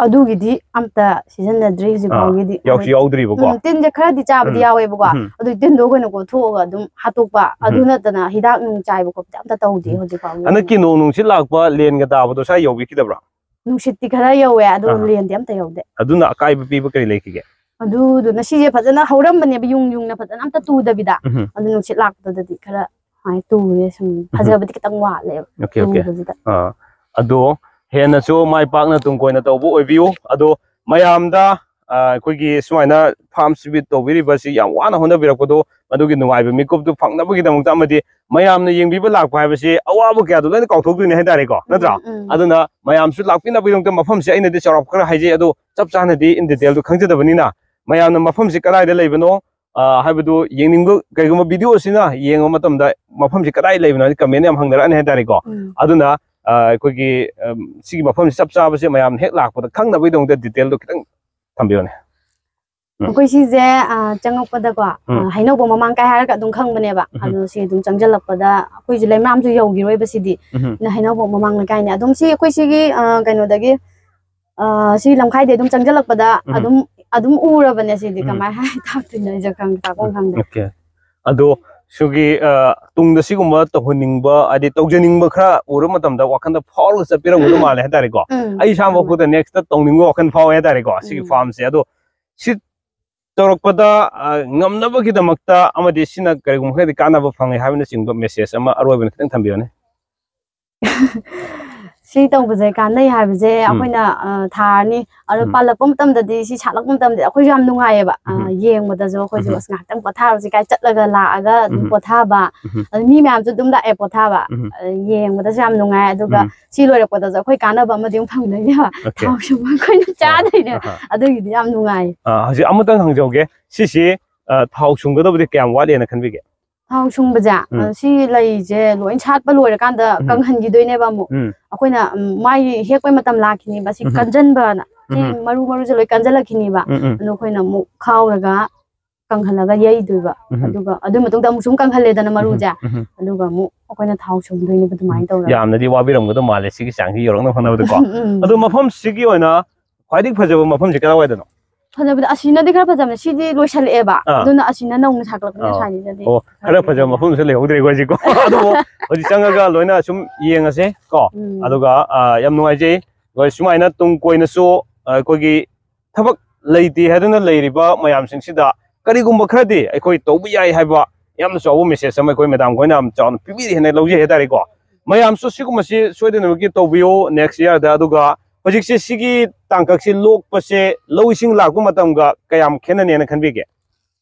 ꯑꯗꯨꯒꯤꯗꯤ ꯑꯝꯇ ꯁꯤꯖꯤꯟꯅꯗ꯭ꯔꯤ ꯍꯧꯖꯤꯛ ꯑꯥ, ꯐꯥꯎꯒꯤꯗꯤ꯫ ꯌꯥꯎꯁꯨ ꯍꯣꯏ꯫ ꯌꯥꯎꯗ꯭ꯔꯤꯕꯀꯣ? ꯎꯝ, ꯇꯤꯟꯁꯦ ꯈꯔꯗꯤ ꯆꯥꯕꯗꯤ ꯎꯝ꯫ ꯌꯥꯎꯋꯦꯕꯀꯣ꯫ ꯎꯝ꯫ ꯑꯗꯨ ꯇꯤꯟꯗꯣ ꯑꯩꯈꯣꯏꯅ ꯀꯣꯛꯊꯣꯛꯑꯒ ꯑꯗꯨꯝ ꯍꯥꯠꯇꯣꯛꯄ꯫ ꯑꯗꯨ ꯎꯝ꯫ ꯅꯠꯇꯅ ꯍꯤꯗꯥꯛ ꯅꯨꯡ ꯆꯥꯏꯕ ꯈꯣꯠꯄꯗꯤ ꯑꯝꯇ ꯇꯧꯗꯦ ꯎꯝ꯫ ꯍꯧꯖꯤꯛ ꯐꯥꯎꯒꯤ ꯍꯟꯗꯛꯀꯤ ꯑꯣꯏꯅ꯫ ꯅꯣꯡ ꯅꯨꯡꯁꯤꯠ ꯂꯥꯛꯄ, ꯂꯦꯟꯒ ꯇꯥꯕꯗꯣ ꯁ꯭ꯋꯥꯏ ꯌꯧꯕꯤꯈꯤꯗꯕ꯭ꯔꯥ? ꯅꯨꯡꯁꯤꯠꯇꯤ ꯈꯔ ꯌꯧꯋꯦ, ꯑꯗꯨ ꯑꯥ꯫ ꯂꯦꯟꯗꯤ ꯑꯝꯇ ꯌꯧꯗꯦ꯫ ꯑꯗꯨꯅ ꯑꯀꯥꯏꯕ ꯄꯤꯕ ꯀꯔꯤ ꯂꯩꯈꯤꯒꯦ? ꯑꯗꯨꯗꯨꯅ ꯁꯤꯁꯦ ꯐꯖꯅ ꯍꯧꯔꯝꯕꯅꯦꯕ, ꯌꯨꯡ ꯌꯨꯡꯅ ꯐꯖꯅ ꯑꯝꯇ ꯇꯨꯗꯕꯤꯗ꯫ ꯎꯝ꯫ ꯑꯗꯨ ꯅꯨꯡꯁꯤꯠ ꯂꯥꯛꯄꯗꯗꯤ ꯈꯔ ꯁꯨꯃꯥꯏꯅ ꯇꯨꯔꯦ꯫ ꯁꯨꯝ ꯐꯖꯕꯗꯤ ꯈꯤꯇꯪ ꯋꯥꯠꯂꯦꯕ꯫ Okay, okay. ꯇꯨꯕꯁꯤꯗ ꯑꯥ, ꯑꯗꯣ ꯍꯦꯟꯅꯁꯨ ꯃꯥꯏ ꯄꯥꯛꯅ ꯇꯨꯡ ꯀꯣꯏꯅ ꯇꯧꯕ ꯑꯣꯏꯕꯤꯌꯨ꯫ ꯑꯗꯣ ꯃꯌꯥꯝꯗ, ꯑꯥ, ꯑꯩꯈꯣꯏꯒꯤ ꯁꯨꯃꯥꯏꯅ farm ꯁꯤꯕꯤ ꯇꯧꯕꯤꯔꯤꯕꯁꯤ ꯌꯥꯝ ꯋꯥꯅ ꯍꯣꯠꯅꯕꯤꯔꯛꯄꯗꯣ, ꯃꯗꯨꯒꯤ ꯅꯨꯡꯉꯥꯏꯕ ꯃꯤꯀꯨꯞꯇꯨ ꯐꯪꯅꯕꯒꯤꯗꯃꯛꯇ ꯑꯃꯗꯤ ꯃꯌꯥꯝꯅ ꯌꯦꯡꯕꯤꯕ ꯂꯥꯛꯄ ꯍꯥꯏꯕꯁꯤ ꯑꯋꯥꯕ ꯀꯌꯥꯗꯣ ꯂꯣꯏꯅ ꯀꯥꯎꯊꯣꯛꯇꯣꯏꯅꯦ ꯍꯥꯏꯇꯥꯔꯦꯀꯣ, ꯅꯠꯇ꯭ꯔꯥ? ꯎꯝ, ꯎꯝ. ꯑꯗꯨꯅ ꯃꯌꯥꯝꯁꯨ ꯂꯥꯛꯄꯤꯅꯕꯒꯤꯗꯃꯛꯇ ꯃꯐꯝꯁꯦ ꯑꯩꯅꯗꯤ ꯆꯥꯎꯔꯥꯛꯄ ꯈꯔ ꯍꯥꯏꯖꯩ, ꯑꯗꯣ ꯆꯞ ꯆꯥꯅꯗꯤ in detail ꯗꯨ ꯈꯪꯖꯗꯕꯅꯤꯅ, ꯃꯌꯥꯝꯅ ꯃꯐꯝꯁꯤ ꯀꯗꯥꯏꯗ ꯂꯩꯕꯅꯣ, ꯑꯥ, ꯍꯥꯏꯕꯗꯨ ꯌꯦꯡꯅꯤꯡꯕ, ꯀꯩꯒꯨꯝꯕ video ꯑꯁꯤꯅ ꯌꯦꯡꯕ ꯃꯇꯝꯗ ꯃꯐꯝꯁꯤ ꯀꯗꯥꯏ ꯂꯩꯕꯅꯣ ꯍꯥꯏꯗꯤ comment ꯌꯥꯝ ꯍꯪꯅꯔꯛꯑꯅꯤ ꯍꯥꯏꯇꯥꯔꯦꯀꯣ꯫ ꯎꯝ. ꯑꯗꯨꯅ, ꯑꯥ, ꯑꯩꯈꯣꯏꯒꯤ, ꯑꯝ, ꯁꯤꯒꯤ ꯃꯐꯝꯁꯤ ꯆꯞ ꯆꯥꯕꯁꯦ ꯃꯌꯥꯝꯅ ꯍꯦꯛ ꯂꯥꯛꯄꯗ ꯈꯪꯅꯕꯒꯤꯗꯃꯛꯇ detail ꯗꯣ ꯈꯤꯇꯪ ꯊꯝꯕꯤꯌꯨꯅꯦ꯫ ꯎꯝ. ꯑꯩꯈꯣꯏ ꯁꯤꯁꯦ, ꯑ, ꯆꯪꯉꯛꯄꯗꯀꯣ, ꯑ, ꯎꯝ. ꯍꯩꯅꯧꯕꯣꯡ ꯃꯃꯥꯡ ꯀꯥꯏ ꯍꯥꯏꯔꯒ ꯑꯗꯨꯝ ꯈꯪꯕꯅꯦꯕ꯫ ꯎꯝ. ꯑꯗꯣ ꯁꯤ ꯑꯗꯨꯝ ꯆꯪꯁꯤꯜꯂꯛꯄꯗ ꯑꯩꯈꯣꯏꯁꯨ ꯂꯩꯃꯔꯥꯝꯁꯨ ꯌꯧꯈꯤꯔꯣꯏꯕ ꯁꯤꯗꯤ꯫ ꯎꯝ. ꯅ ꯍꯩꯅꯧꯕꯣꯡ ꯃꯃꯥꯡ ꯂꯩꯀꯥꯏꯅꯦ꯫ ꯑꯗꯨꯝ ꯁꯤ ꯑꯩꯈꯣꯏ ꯁꯤꯒꯤ, ꯑ, ꯀꯩꯅꯣꯗꯒꯤ, ꯑ, ꯁꯤ ꯂꯝꯈꯥꯏꯗꯩ ꯑꯗꯨꯝ ꯆꯪꯁꯤꯜꯂꯛꯄꯗ ꯎꯝ. ꯑꯗꯨꯝ, ꯑꯗꯨꯝ ꯎꯔꯕꯅꯦ ꯁꯤꯗꯤ꯫ ꯎꯝ. ꯀꯃꯥꯏꯅ ꯍꯥꯏ ꯇꯥꯛꯇꯣꯏꯅꯣ ꯑꯩꯁꯨ ꯈꯪꯗꯦ, ꯇꯥꯛꯐꯝ ꯈꯪꯗꯦ꯫ Okay. ꯑꯗꯣ ꯁꯤꯒꯤ, ꯑ, ꯇꯨꯡꯗ ꯁꯤꯒꯨꯝꯕ ꯇꯧꯍꯟꯅꯤꯡꯕ, ꯍꯥꯏꯗꯤ ꯇꯧꯖꯅꯤꯡꯕ ꯈꯔ ꯎꯔꯕ ꯃꯇꯝꯗ ꯋꯥꯈꯜꯗ ꯐꯥꯎꯔꯒ ꯆꯠꯄꯤꯔꯝꯒꯗꯧ ꯃꯥꯜꯂꯦ ꯍꯥꯏꯇꯥꯔꯦꯀꯣ꯫ ꯎꯝ, ꯑꯩ ꯏꯁꯥꯃꯛ ꯎꯝ. ꯐꯥꯎꯗ next ꯇꯧꯅꯤꯡꯕ ꯋꯥꯈꯜ ꯐꯥꯎꯋꯦ ꯍꯥꯏꯇꯥꯔꯦꯀꯣ, ꯁꯤꯒꯤ ꯎꯝ. farm ꯁꯦ꯫ ꯑꯗꯣ ꯁꯤ ꯇꯧꯔꯛꯄꯗ, ꯑ, ꯉꯝꯅꯕꯒꯤꯗꯃꯛꯇ ꯑꯃꯗꯤ ꯁꯤꯅ ꯀꯔꯤꯒꯨꯝꯕ ꯈꯔꯗꯤ ꯀꯥꯟꯅꯕ ꯐꯪꯉꯦ ꯍꯥꯏꯕꯅꯆꯤꯡꯕ message ꯑꯃ ꯑꯔꯣꯏꯕꯗ ꯈꯤꯇꯪ ꯊꯝꯕꯤꯌꯨꯅꯦ꯫ ꯁꯤ ꯇꯧꯕꯁꯦ ꯀꯥꯟꯅꯩ ꯍꯥꯏꯕꯁꯦ ꯎꯝ. ꯑꯩꯈꯣꯏꯅ, ꯑ, ꯊꯥꯔꯅꯤ꯫ ꯑꯗꯣ ꯎꯝ. ꯄꯥꯜꯂꯛꯄ ꯃꯇꯝꯗꯗꯤ, ꯁꯤ ꯁꯥꯠꯂꯛꯄ ꯃꯇꯝꯗꯗꯤ ꯑꯩꯈꯣꯏꯁꯨ ꯌꯥꯝ ꯅꯨꯡꯉꯥꯏꯌꯦꯕ꯫ ꯑ, ꯎꯝ. ꯌꯦꯡꯕꯗꯁꯨ ꯑꯩꯈꯣꯏꯁꯨ ꯎꯝ. ꯑꯁ, ꯉꯥꯏꯍꯥꯛꯇꯪ ꯄꯣꯊꯥꯔꯁꯤ ꯀꯥꯏ ꯆꯠꯂꯒ ꯂꯥꯛꯑꯒ ꯑꯗꯨꯝ ꯎꯝ. ꯄꯣꯊꯥꯕ꯫ ꯎꯝ. ꯑꯗꯨ ꯃꯤ ꯃꯌꯥꯝꯁꯨ ꯑꯗꯨꯝ ꯂꯥꯛꯑꯦ ꯄꯣꯊꯥꯕ꯫ ꯎꯝ. ꯑ, ꯌꯦꯡꯕꯗꯁꯨ ꯌꯥꯝ ꯅꯨꯡꯉꯥꯏ꯫ ꯑꯗꯨꯒ ꯎꯝ. ꯁꯤ ꯂꯣꯏꯔꯛꯄꯗꯁꯨ ꯑꯩꯈꯣꯏ ꯀꯥꯟꯅꯕ ꯑꯃꯗꯤ ꯑꯃꯨꯛ ꯐꯪꯗꯣꯏꯅꯦꯕ꯫ Okay. ꯊꯥꯎ ꯁꯨꯝꯕ ꯑꯩꯈꯣꯏꯅ ꯆꯥꯗꯣꯏꯅꯦ꯫ ꯑꯍꯥ. ꯑꯗꯨꯒꯤꯗꯤ ꯌꯥꯝ ꯅꯨꯡꯉꯥꯏ꯫ ꯑ, ꯍꯧꯖꯤꯛ ꯑꯃꯇꯪ ꯍꯪꯖꯍꯧꯒꯦ꯫ ꯁꯤꯁꯤ, ꯑ, ꯊꯥꯎ ꯁꯨꯡꯒꯗꯕꯗꯤ ꯀꯌꯥꯝ ꯋꯥꯠꯂꯤꯅ ꯈꯟꯕꯤꯒꯦ? ꯊꯥꯎ ꯁꯨꯡꯕꯁꯦ, ꯎꯝ. ꯑ, ꯁꯤ ꯂꯩꯁꯦ ꯂꯣꯏ ꯁꯥꯠꯄ ꯂꯣꯏꯔꯀꯥꯟꯗ ꯎꯝ. ꯀꯪꯍꯟꯈꯤꯗꯣꯏꯅꯦꯕ ꯑꯃꯨꯛ꯫ ꯎꯝ. ꯑꯩꯈꯣꯏꯅ, ꯎꯝ, ꯃꯥꯒꯤ ꯍꯦꯛꯄꯩ ꯃꯇꯝ ꯂꯥꯛꯈꯤꯅꯦꯕ꯫ ꯁꯤ ꯎꯝ. ꯀꯟꯖꯟꯕꯅ, ꯁꯤ ꯎꯝ. ꯃꯔꯨ ꯃꯔꯨꯁꯦ ꯂꯣꯏ ꯀꯟꯖꯜꯂꯛꯈꯤꯅꯦꯕ꯫ ꯎꯝ, ꯎꯝ. ꯑꯗꯣ ꯑꯩꯈꯣꯏꯅ ꯑꯃꯨꯛ ꯈꯥꯎꯔꯒ ꯀꯪꯍꯜꯂꯒ ꯌꯩꯗꯣꯏꯕ꯫ ꯎꯝ. ꯑꯗꯨꯒ ꯑꯗꯨ ꯃꯇꯨꯡꯗ ꯑꯃꯨꯛ ꯁꯨꯝ ꯀꯪꯍꯜꯂꯦꯗꯅ ꯃꯔꯨꯁꯦ꯫ ꯎꯝ, ꯎꯝ. ꯑꯗꯨꯒ ꯑꯃꯨꯛ ꯑꯩꯈꯣꯏꯅ ꯊꯥꯎ ꯁꯨꯡꯗꯣꯏꯅꯦꯕ ꯑꯗꯨꯃꯥꯏꯅ ꯇꯧꯔꯒ꯫ ꯌꯥꯝꯅꯗꯤ ꯋꯥꯕꯤꯔꯝꯒꯗꯧ ꯃꯥꯜꯂꯦ ꯁꯤꯒꯤ ꯆꯥꯡꯁꯤ ꯌꯧꯔꯛꯅꯕ ꯍꯣꯠꯅꯕꯗꯀꯣ꯫ ꯎꯝ, ꯎꯝ. ꯑꯗꯣ ꯃꯐꯝꯁꯤꯒꯤ ꯑꯣꯏꯅ ꯈ꯭ꯋꯥꯏꯗꯒꯤ ꯐꯖꯕ ꯃꯐꯝꯁꯤ ꯀꯗꯥꯏꯋꯥꯏꯗꯅꯣ? ꯐꯖꯕꯗꯤ ꯑꯁꯤꯅꯗꯤ ꯈꯔ ꯐꯖꯕꯅꯦ, ꯁꯤꯗꯤ ꯂꯣꯏꯁꯜꯂꯛꯑꯦꯕ꯫ ꯑꯥ. ꯑꯗꯨꯅ ꯑꯁꯤꯅ ꯅꯧꯅ ꯁꯥꯒꯠꯂꯛꯄꯅ ꯑꯥ. ꯁꯥꯅꯤꯅꯗꯤ ꯑꯣ, ꯈꯔ ꯐꯖꯕ ꯃꯐꯝꯁꯨ ꯂꯩꯍꯧꯗ꯭ꯔꯦꯀꯣ ꯍꯧꯖꯤꯛꯀꯣ꯫ ꯑꯗꯨꯕꯨ ꯍꯧꯖꯤꯛ ꯆꯪꯉꯒ ꯂꯣꯏꯅ ꯁꯨꯝ ꯌꯦꯡꯉꯁꯦ ꯀꯣ꯫ ꯎꯝ. ꯑꯗꯨꯒ, ꯑ, ꯌꯥꯝ ꯅꯨꯡꯉꯥꯏꯖꯩ꯫ ꯑꯩꯈꯣꯏ ꯁꯨꯃꯥꯏꯅ ꯇꯨꯡ ꯀꯣꯏꯅꯁꯨ, ꯑ, ꯑꯩꯈꯣꯏꯒꯤ ꯊꯕꯛ ꯂꯩꯇꯦ ꯍꯥꯏꯗꯨꯅ ꯂꯩꯔꯤꯕ ꯃꯌꯥꯝꯁꯤꯡꯁꯤꯗ ꯀꯔꯤꯒꯨꯝꯕ ꯈꯔꯗꯤ ꯑꯩꯈꯣꯏ ꯇꯧꯕ ꯌꯥꯏ ꯍꯥꯏꯕ ꯌꯥꯝꯅ ꯆꯥꯎꯕ ꯃꯦꯁꯦꯖ ꯑꯃ ꯑꯩꯈꯣꯏ ꯃꯦꯗꯥꯝ ꯈꯣꯏꯅ ꯌꯥꯝ ꯆꯥꯎꯅ ꯄꯤꯕꯤꯔꯤ ꯍꯥꯏꯅ ꯂꯧꯖꯩ ꯍꯥꯏꯇꯥꯔꯦꯀꯣ꯫ ꯃꯌꯥꯝꯁꯨ ꯁꯤꯒꯨꯝꯕꯁꯤ ꯁꯣꯏꯗꯅꯃꯛꯀꯤ ꯇꯧꯕꯤꯌꯨ ꯅꯦꯛꯁ ꯏꯌꯥꯔꯗ꯫ ꯑꯗꯨꯒ ꯍꯧꯖꯤꯛꯁꯦ ꯁꯤꯒꯤ ꯇꯥꯡꯀꯛꯁꯤ ꯂꯣꯛꯄꯁꯦ ꯂꯧ ꯏꯁꯤꯡ ꯂꯥꯛꯄ ꯃꯇꯝꯒ ꯀꯌꯥꯝ ꯈꯦꯠꯅꯅꯦꯅ ꯈꯟꯕꯤꯒꯦ?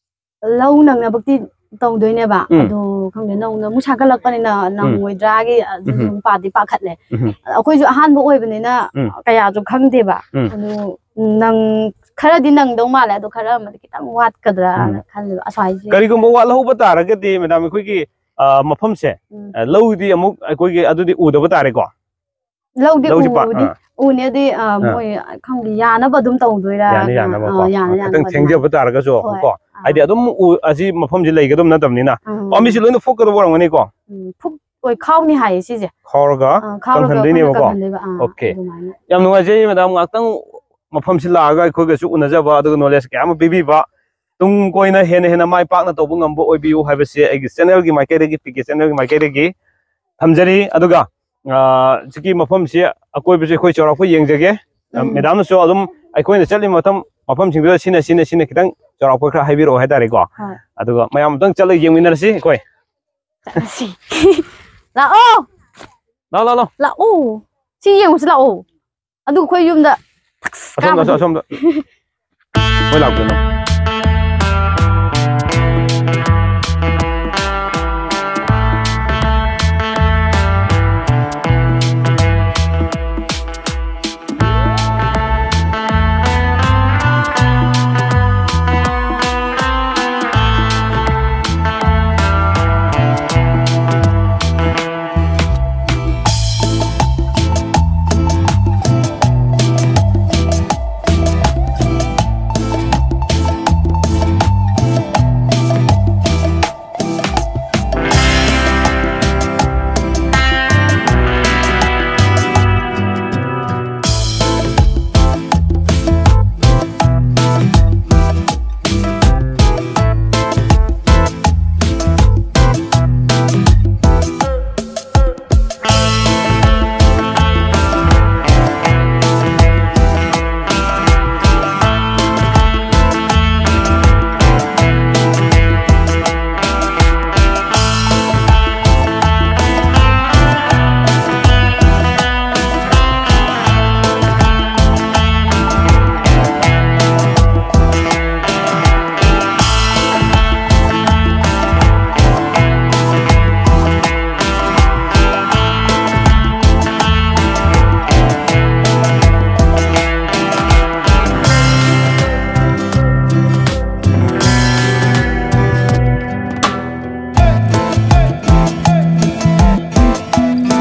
ꯂꯧ ꯅꯪꯅꯕꯛꯇꯤ ꯇꯧꯗꯣꯏꯅꯦꯕ꯫ ꯎꯝ꯫ ꯑꯗꯣ ꯈꯪꯗꯦ, ꯅꯧꯅ ꯑꯃꯨꯛ ꯁꯥꯒꯠꯂꯛꯄꯅꯤꯅ ꯅꯪꯉꯣꯏꯗ꯭ꯔꯥꯒꯤ ꯑꯗꯨꯁꯨ ꯎꯝ꯫ ꯄꯥꯗꯤ ꯄꯥꯈꯠꯂꯦ꯫ ꯎꯝ꯫ ꯑꯩꯈꯣꯏꯁꯨ ꯑꯍꯥꯟꯕ ꯑꯣꯏꯕꯅꯤꯅ ꯎꯝ꯫ ꯀꯌꯥꯁꯨ ꯈꯪꯗꯦꯕ꯫ ꯎꯝ꯫ ꯑꯗꯨ ꯅꯪ ꯈꯔꯗꯤ ꯅꯪꯗꯧ ꯃꯥꯜꯂꯦ, ꯑꯗꯣ ꯈꯔ ꯑꯃꯗꯤ ꯈꯤꯇꯪ ꯋꯥꯠꯀꯗ꯭ꯔꯥꯅ ꯎꯝ꯫ ꯈꯜꯂꯦꯕ ꯑꯁ꯭ꯋꯥꯏꯁꯦ꯫ ꯀꯔꯤꯒꯨꯝꯕ ꯋꯥꯠꯍꯧꯕ ꯇꯥꯔꯒꯗꯤ ꯃꯦꯗꯥꯝ, ꯑꯩꯈꯣꯏꯒꯤ ꯑ, ꯃꯐꯝꯁꯦ ꯎꯝ꯫ ꯑ, ꯂꯧꯗꯤ ꯑꯃꯨꯛ ꯑꯩꯈꯣꯏꯒꯤ ꯑꯗꯨꯗꯤ ꯎꯗꯕ ꯇꯥꯔꯦꯀꯣ? ꯂꯧꯗꯤ ꯂꯧꯁꯤ ꯄꯥ-, ꯎꯕꯨꯗꯤ ꯑꯥ꯫ ꯎꯅꯦ ꯑꯗꯨꯗꯤ ꯑ, ꯑꯥ꯫ ꯃꯣꯏ ꯈꯪꯗꯦ, ꯌꯥꯅꯕ ꯑꯗꯨꯝ ꯇꯧꯗꯣꯏꯔꯥ? ꯌꯥꯅ ꯌꯥꯅꯕꯀꯣ꯫ ꯑ, ꯌꯥꯅ ꯑꯥ, ꯌꯥꯅꯕ ꯈꯤꯇꯪ ꯑꯗꯨꯃꯥꯏꯅ꯫ ꯊꯦꯡꯖꯕ ꯇꯥꯔꯒꯁꯨ ꯍꯣꯏ꯫ ꯀꯣ꯫ ꯑꯥ꯫ ꯍꯥꯏꯗꯤ ꯑꯗꯨꯝ ꯎ-, ꯑꯁꯤ ꯃꯐꯝꯁꯤ ꯂꯩꯒꯗꯕ ꯅꯠꯇꯕꯅꯤꯅ꯫ ꯎꯝ꯫ ꯄꯥꯝꯕꯤꯁꯤ ꯂꯣꯏꯅ ꯐꯨꯛꯀꯗꯕ ꯑꯣꯏꯔꯝꯒꯅꯤꯀꯣ? ꯎꯝ, ꯐꯨꯛ-, ꯍꯣꯏ, ꯈꯥꯎꯅꯤ ꯍꯥꯏꯌꯦ ꯁꯤꯁꯦ꯫ ꯈꯥꯎꯔꯒ ꯑ, ꯈꯥꯎꯔꯒ ꯑꯩꯈꯣꯏꯅ ꯀꯪꯍꯟꯗꯣꯏꯅꯦꯕꯀꯣ? ꯀꯪꯍꯜꯂꯦꯕ꯫ ꯑꯥ, OK꯫ ꯑꯗꯨꯃꯥꯏꯅ꯫ ꯌꯥꯝ ꯅꯨꯡꯉꯥꯏꯖꯩ ꯃꯦꯗꯥꯝ, ꯉꯥꯏꯍꯥꯛꯇꯪ ꯃꯐꯝꯁꯤ ꯂꯥꯛꯑꯒ ꯑꯩꯈꯣꯏꯒꯁꯨ ꯎꯅꯖꯕ, ꯑꯗꯨꯒ ꯅꯣꯂꯦꯖ ꯀꯌꯥ ꯑꯃ ꯄꯤꯕꯤꯕ꯫ ꯇꯨꯡ ꯀꯣꯏꯅ ꯍꯦꯟꯅ ꯍꯦꯟꯅ ꯃꯥꯏ ꯄꯥꯛꯅ ꯇꯧꯕ ꯉꯝꯕ ꯑꯣꯏꯕꯤꯌꯨ ꯍꯥꯏꯕꯁꯦ ꯑꯩꯒꯤ ꯆꯦꯅꯦꯜꯒꯤ ꯃꯥꯏꯀꯩꯗꯒꯤ, ꯄꯤ ꯀꯦ ꯆꯦꯅꯦꯜꯒꯤ ꯃꯥꯏꯀꯩꯗꯒꯤ ꯊꯝꯖꯔꯤ꯫ ꯑꯗꯨꯒ, ꯑ, ꯁꯤꯒꯤ ꯃꯐꯝꯁꯤ ꯑꯀꯣꯏꯕꯁꯤ ꯑꯩꯈꯣꯏ ꯆꯥꯎꯔꯥꯛꯄ ꯌꯦꯡꯖꯒꯦ꯫ ꯑ, ꯎꯝ꯫ ꯃꯦꯗꯥꯝꯅꯁꯨ ꯑꯗꯨꯝ ꯑꯩꯈꯣꯏꯅ ꯆꯠꯂꯤ ꯃꯐꯝ, ꯃꯐꯝꯁꯤꯡꯗꯨꯗ ꯁꯤꯅ, ꯁꯤꯅ, ꯁꯤꯅ ꯈꯤꯇꯪ ꯆꯥꯎꯔꯥꯛꯄ ꯈꯔ ꯍꯥꯏꯕꯤꯔꯛꯑꯣ ꯍꯥꯏꯇꯥꯔꯦꯀꯣ꯫ ꯍꯣꯏ꯫ ꯑꯗꯨꯒ ꯃꯌꯥꯝ ꯑꯃꯨꯛꯇꯪ ꯆꯠꯂꯒ ꯌꯦꯡꯃꯤꯟꯅꯔꯁꯤ ꯑꯩꯈꯣꯏ꯫ ꯆꯠꯂꯁꯤ꯫ ꯂꯥꯛꯑꯣ! ꯂꯥꯛꯑꯣ, ꯂꯥꯛꯑꯣ, ꯂꯥꯛꯑꯣ꯫ ꯂꯥꯛꯑꯣ! ꯁꯤ ꯌꯦꯡꯉꯨꯁꯤ ꯂꯥꯛꯑꯣ꯫ ꯑꯗꯨ ꯑꯩꯈꯣꯏ ꯌꯨꯝꯗ ꯑꯁꯣꯝꯗ, ꯀꯥꯕꯗꯤ꯫ ꯑꯁꯣꯝꯗ꯫ ꯃꯣꯏ ꯂꯥꯛꯇꯣꯏꯅꯣ?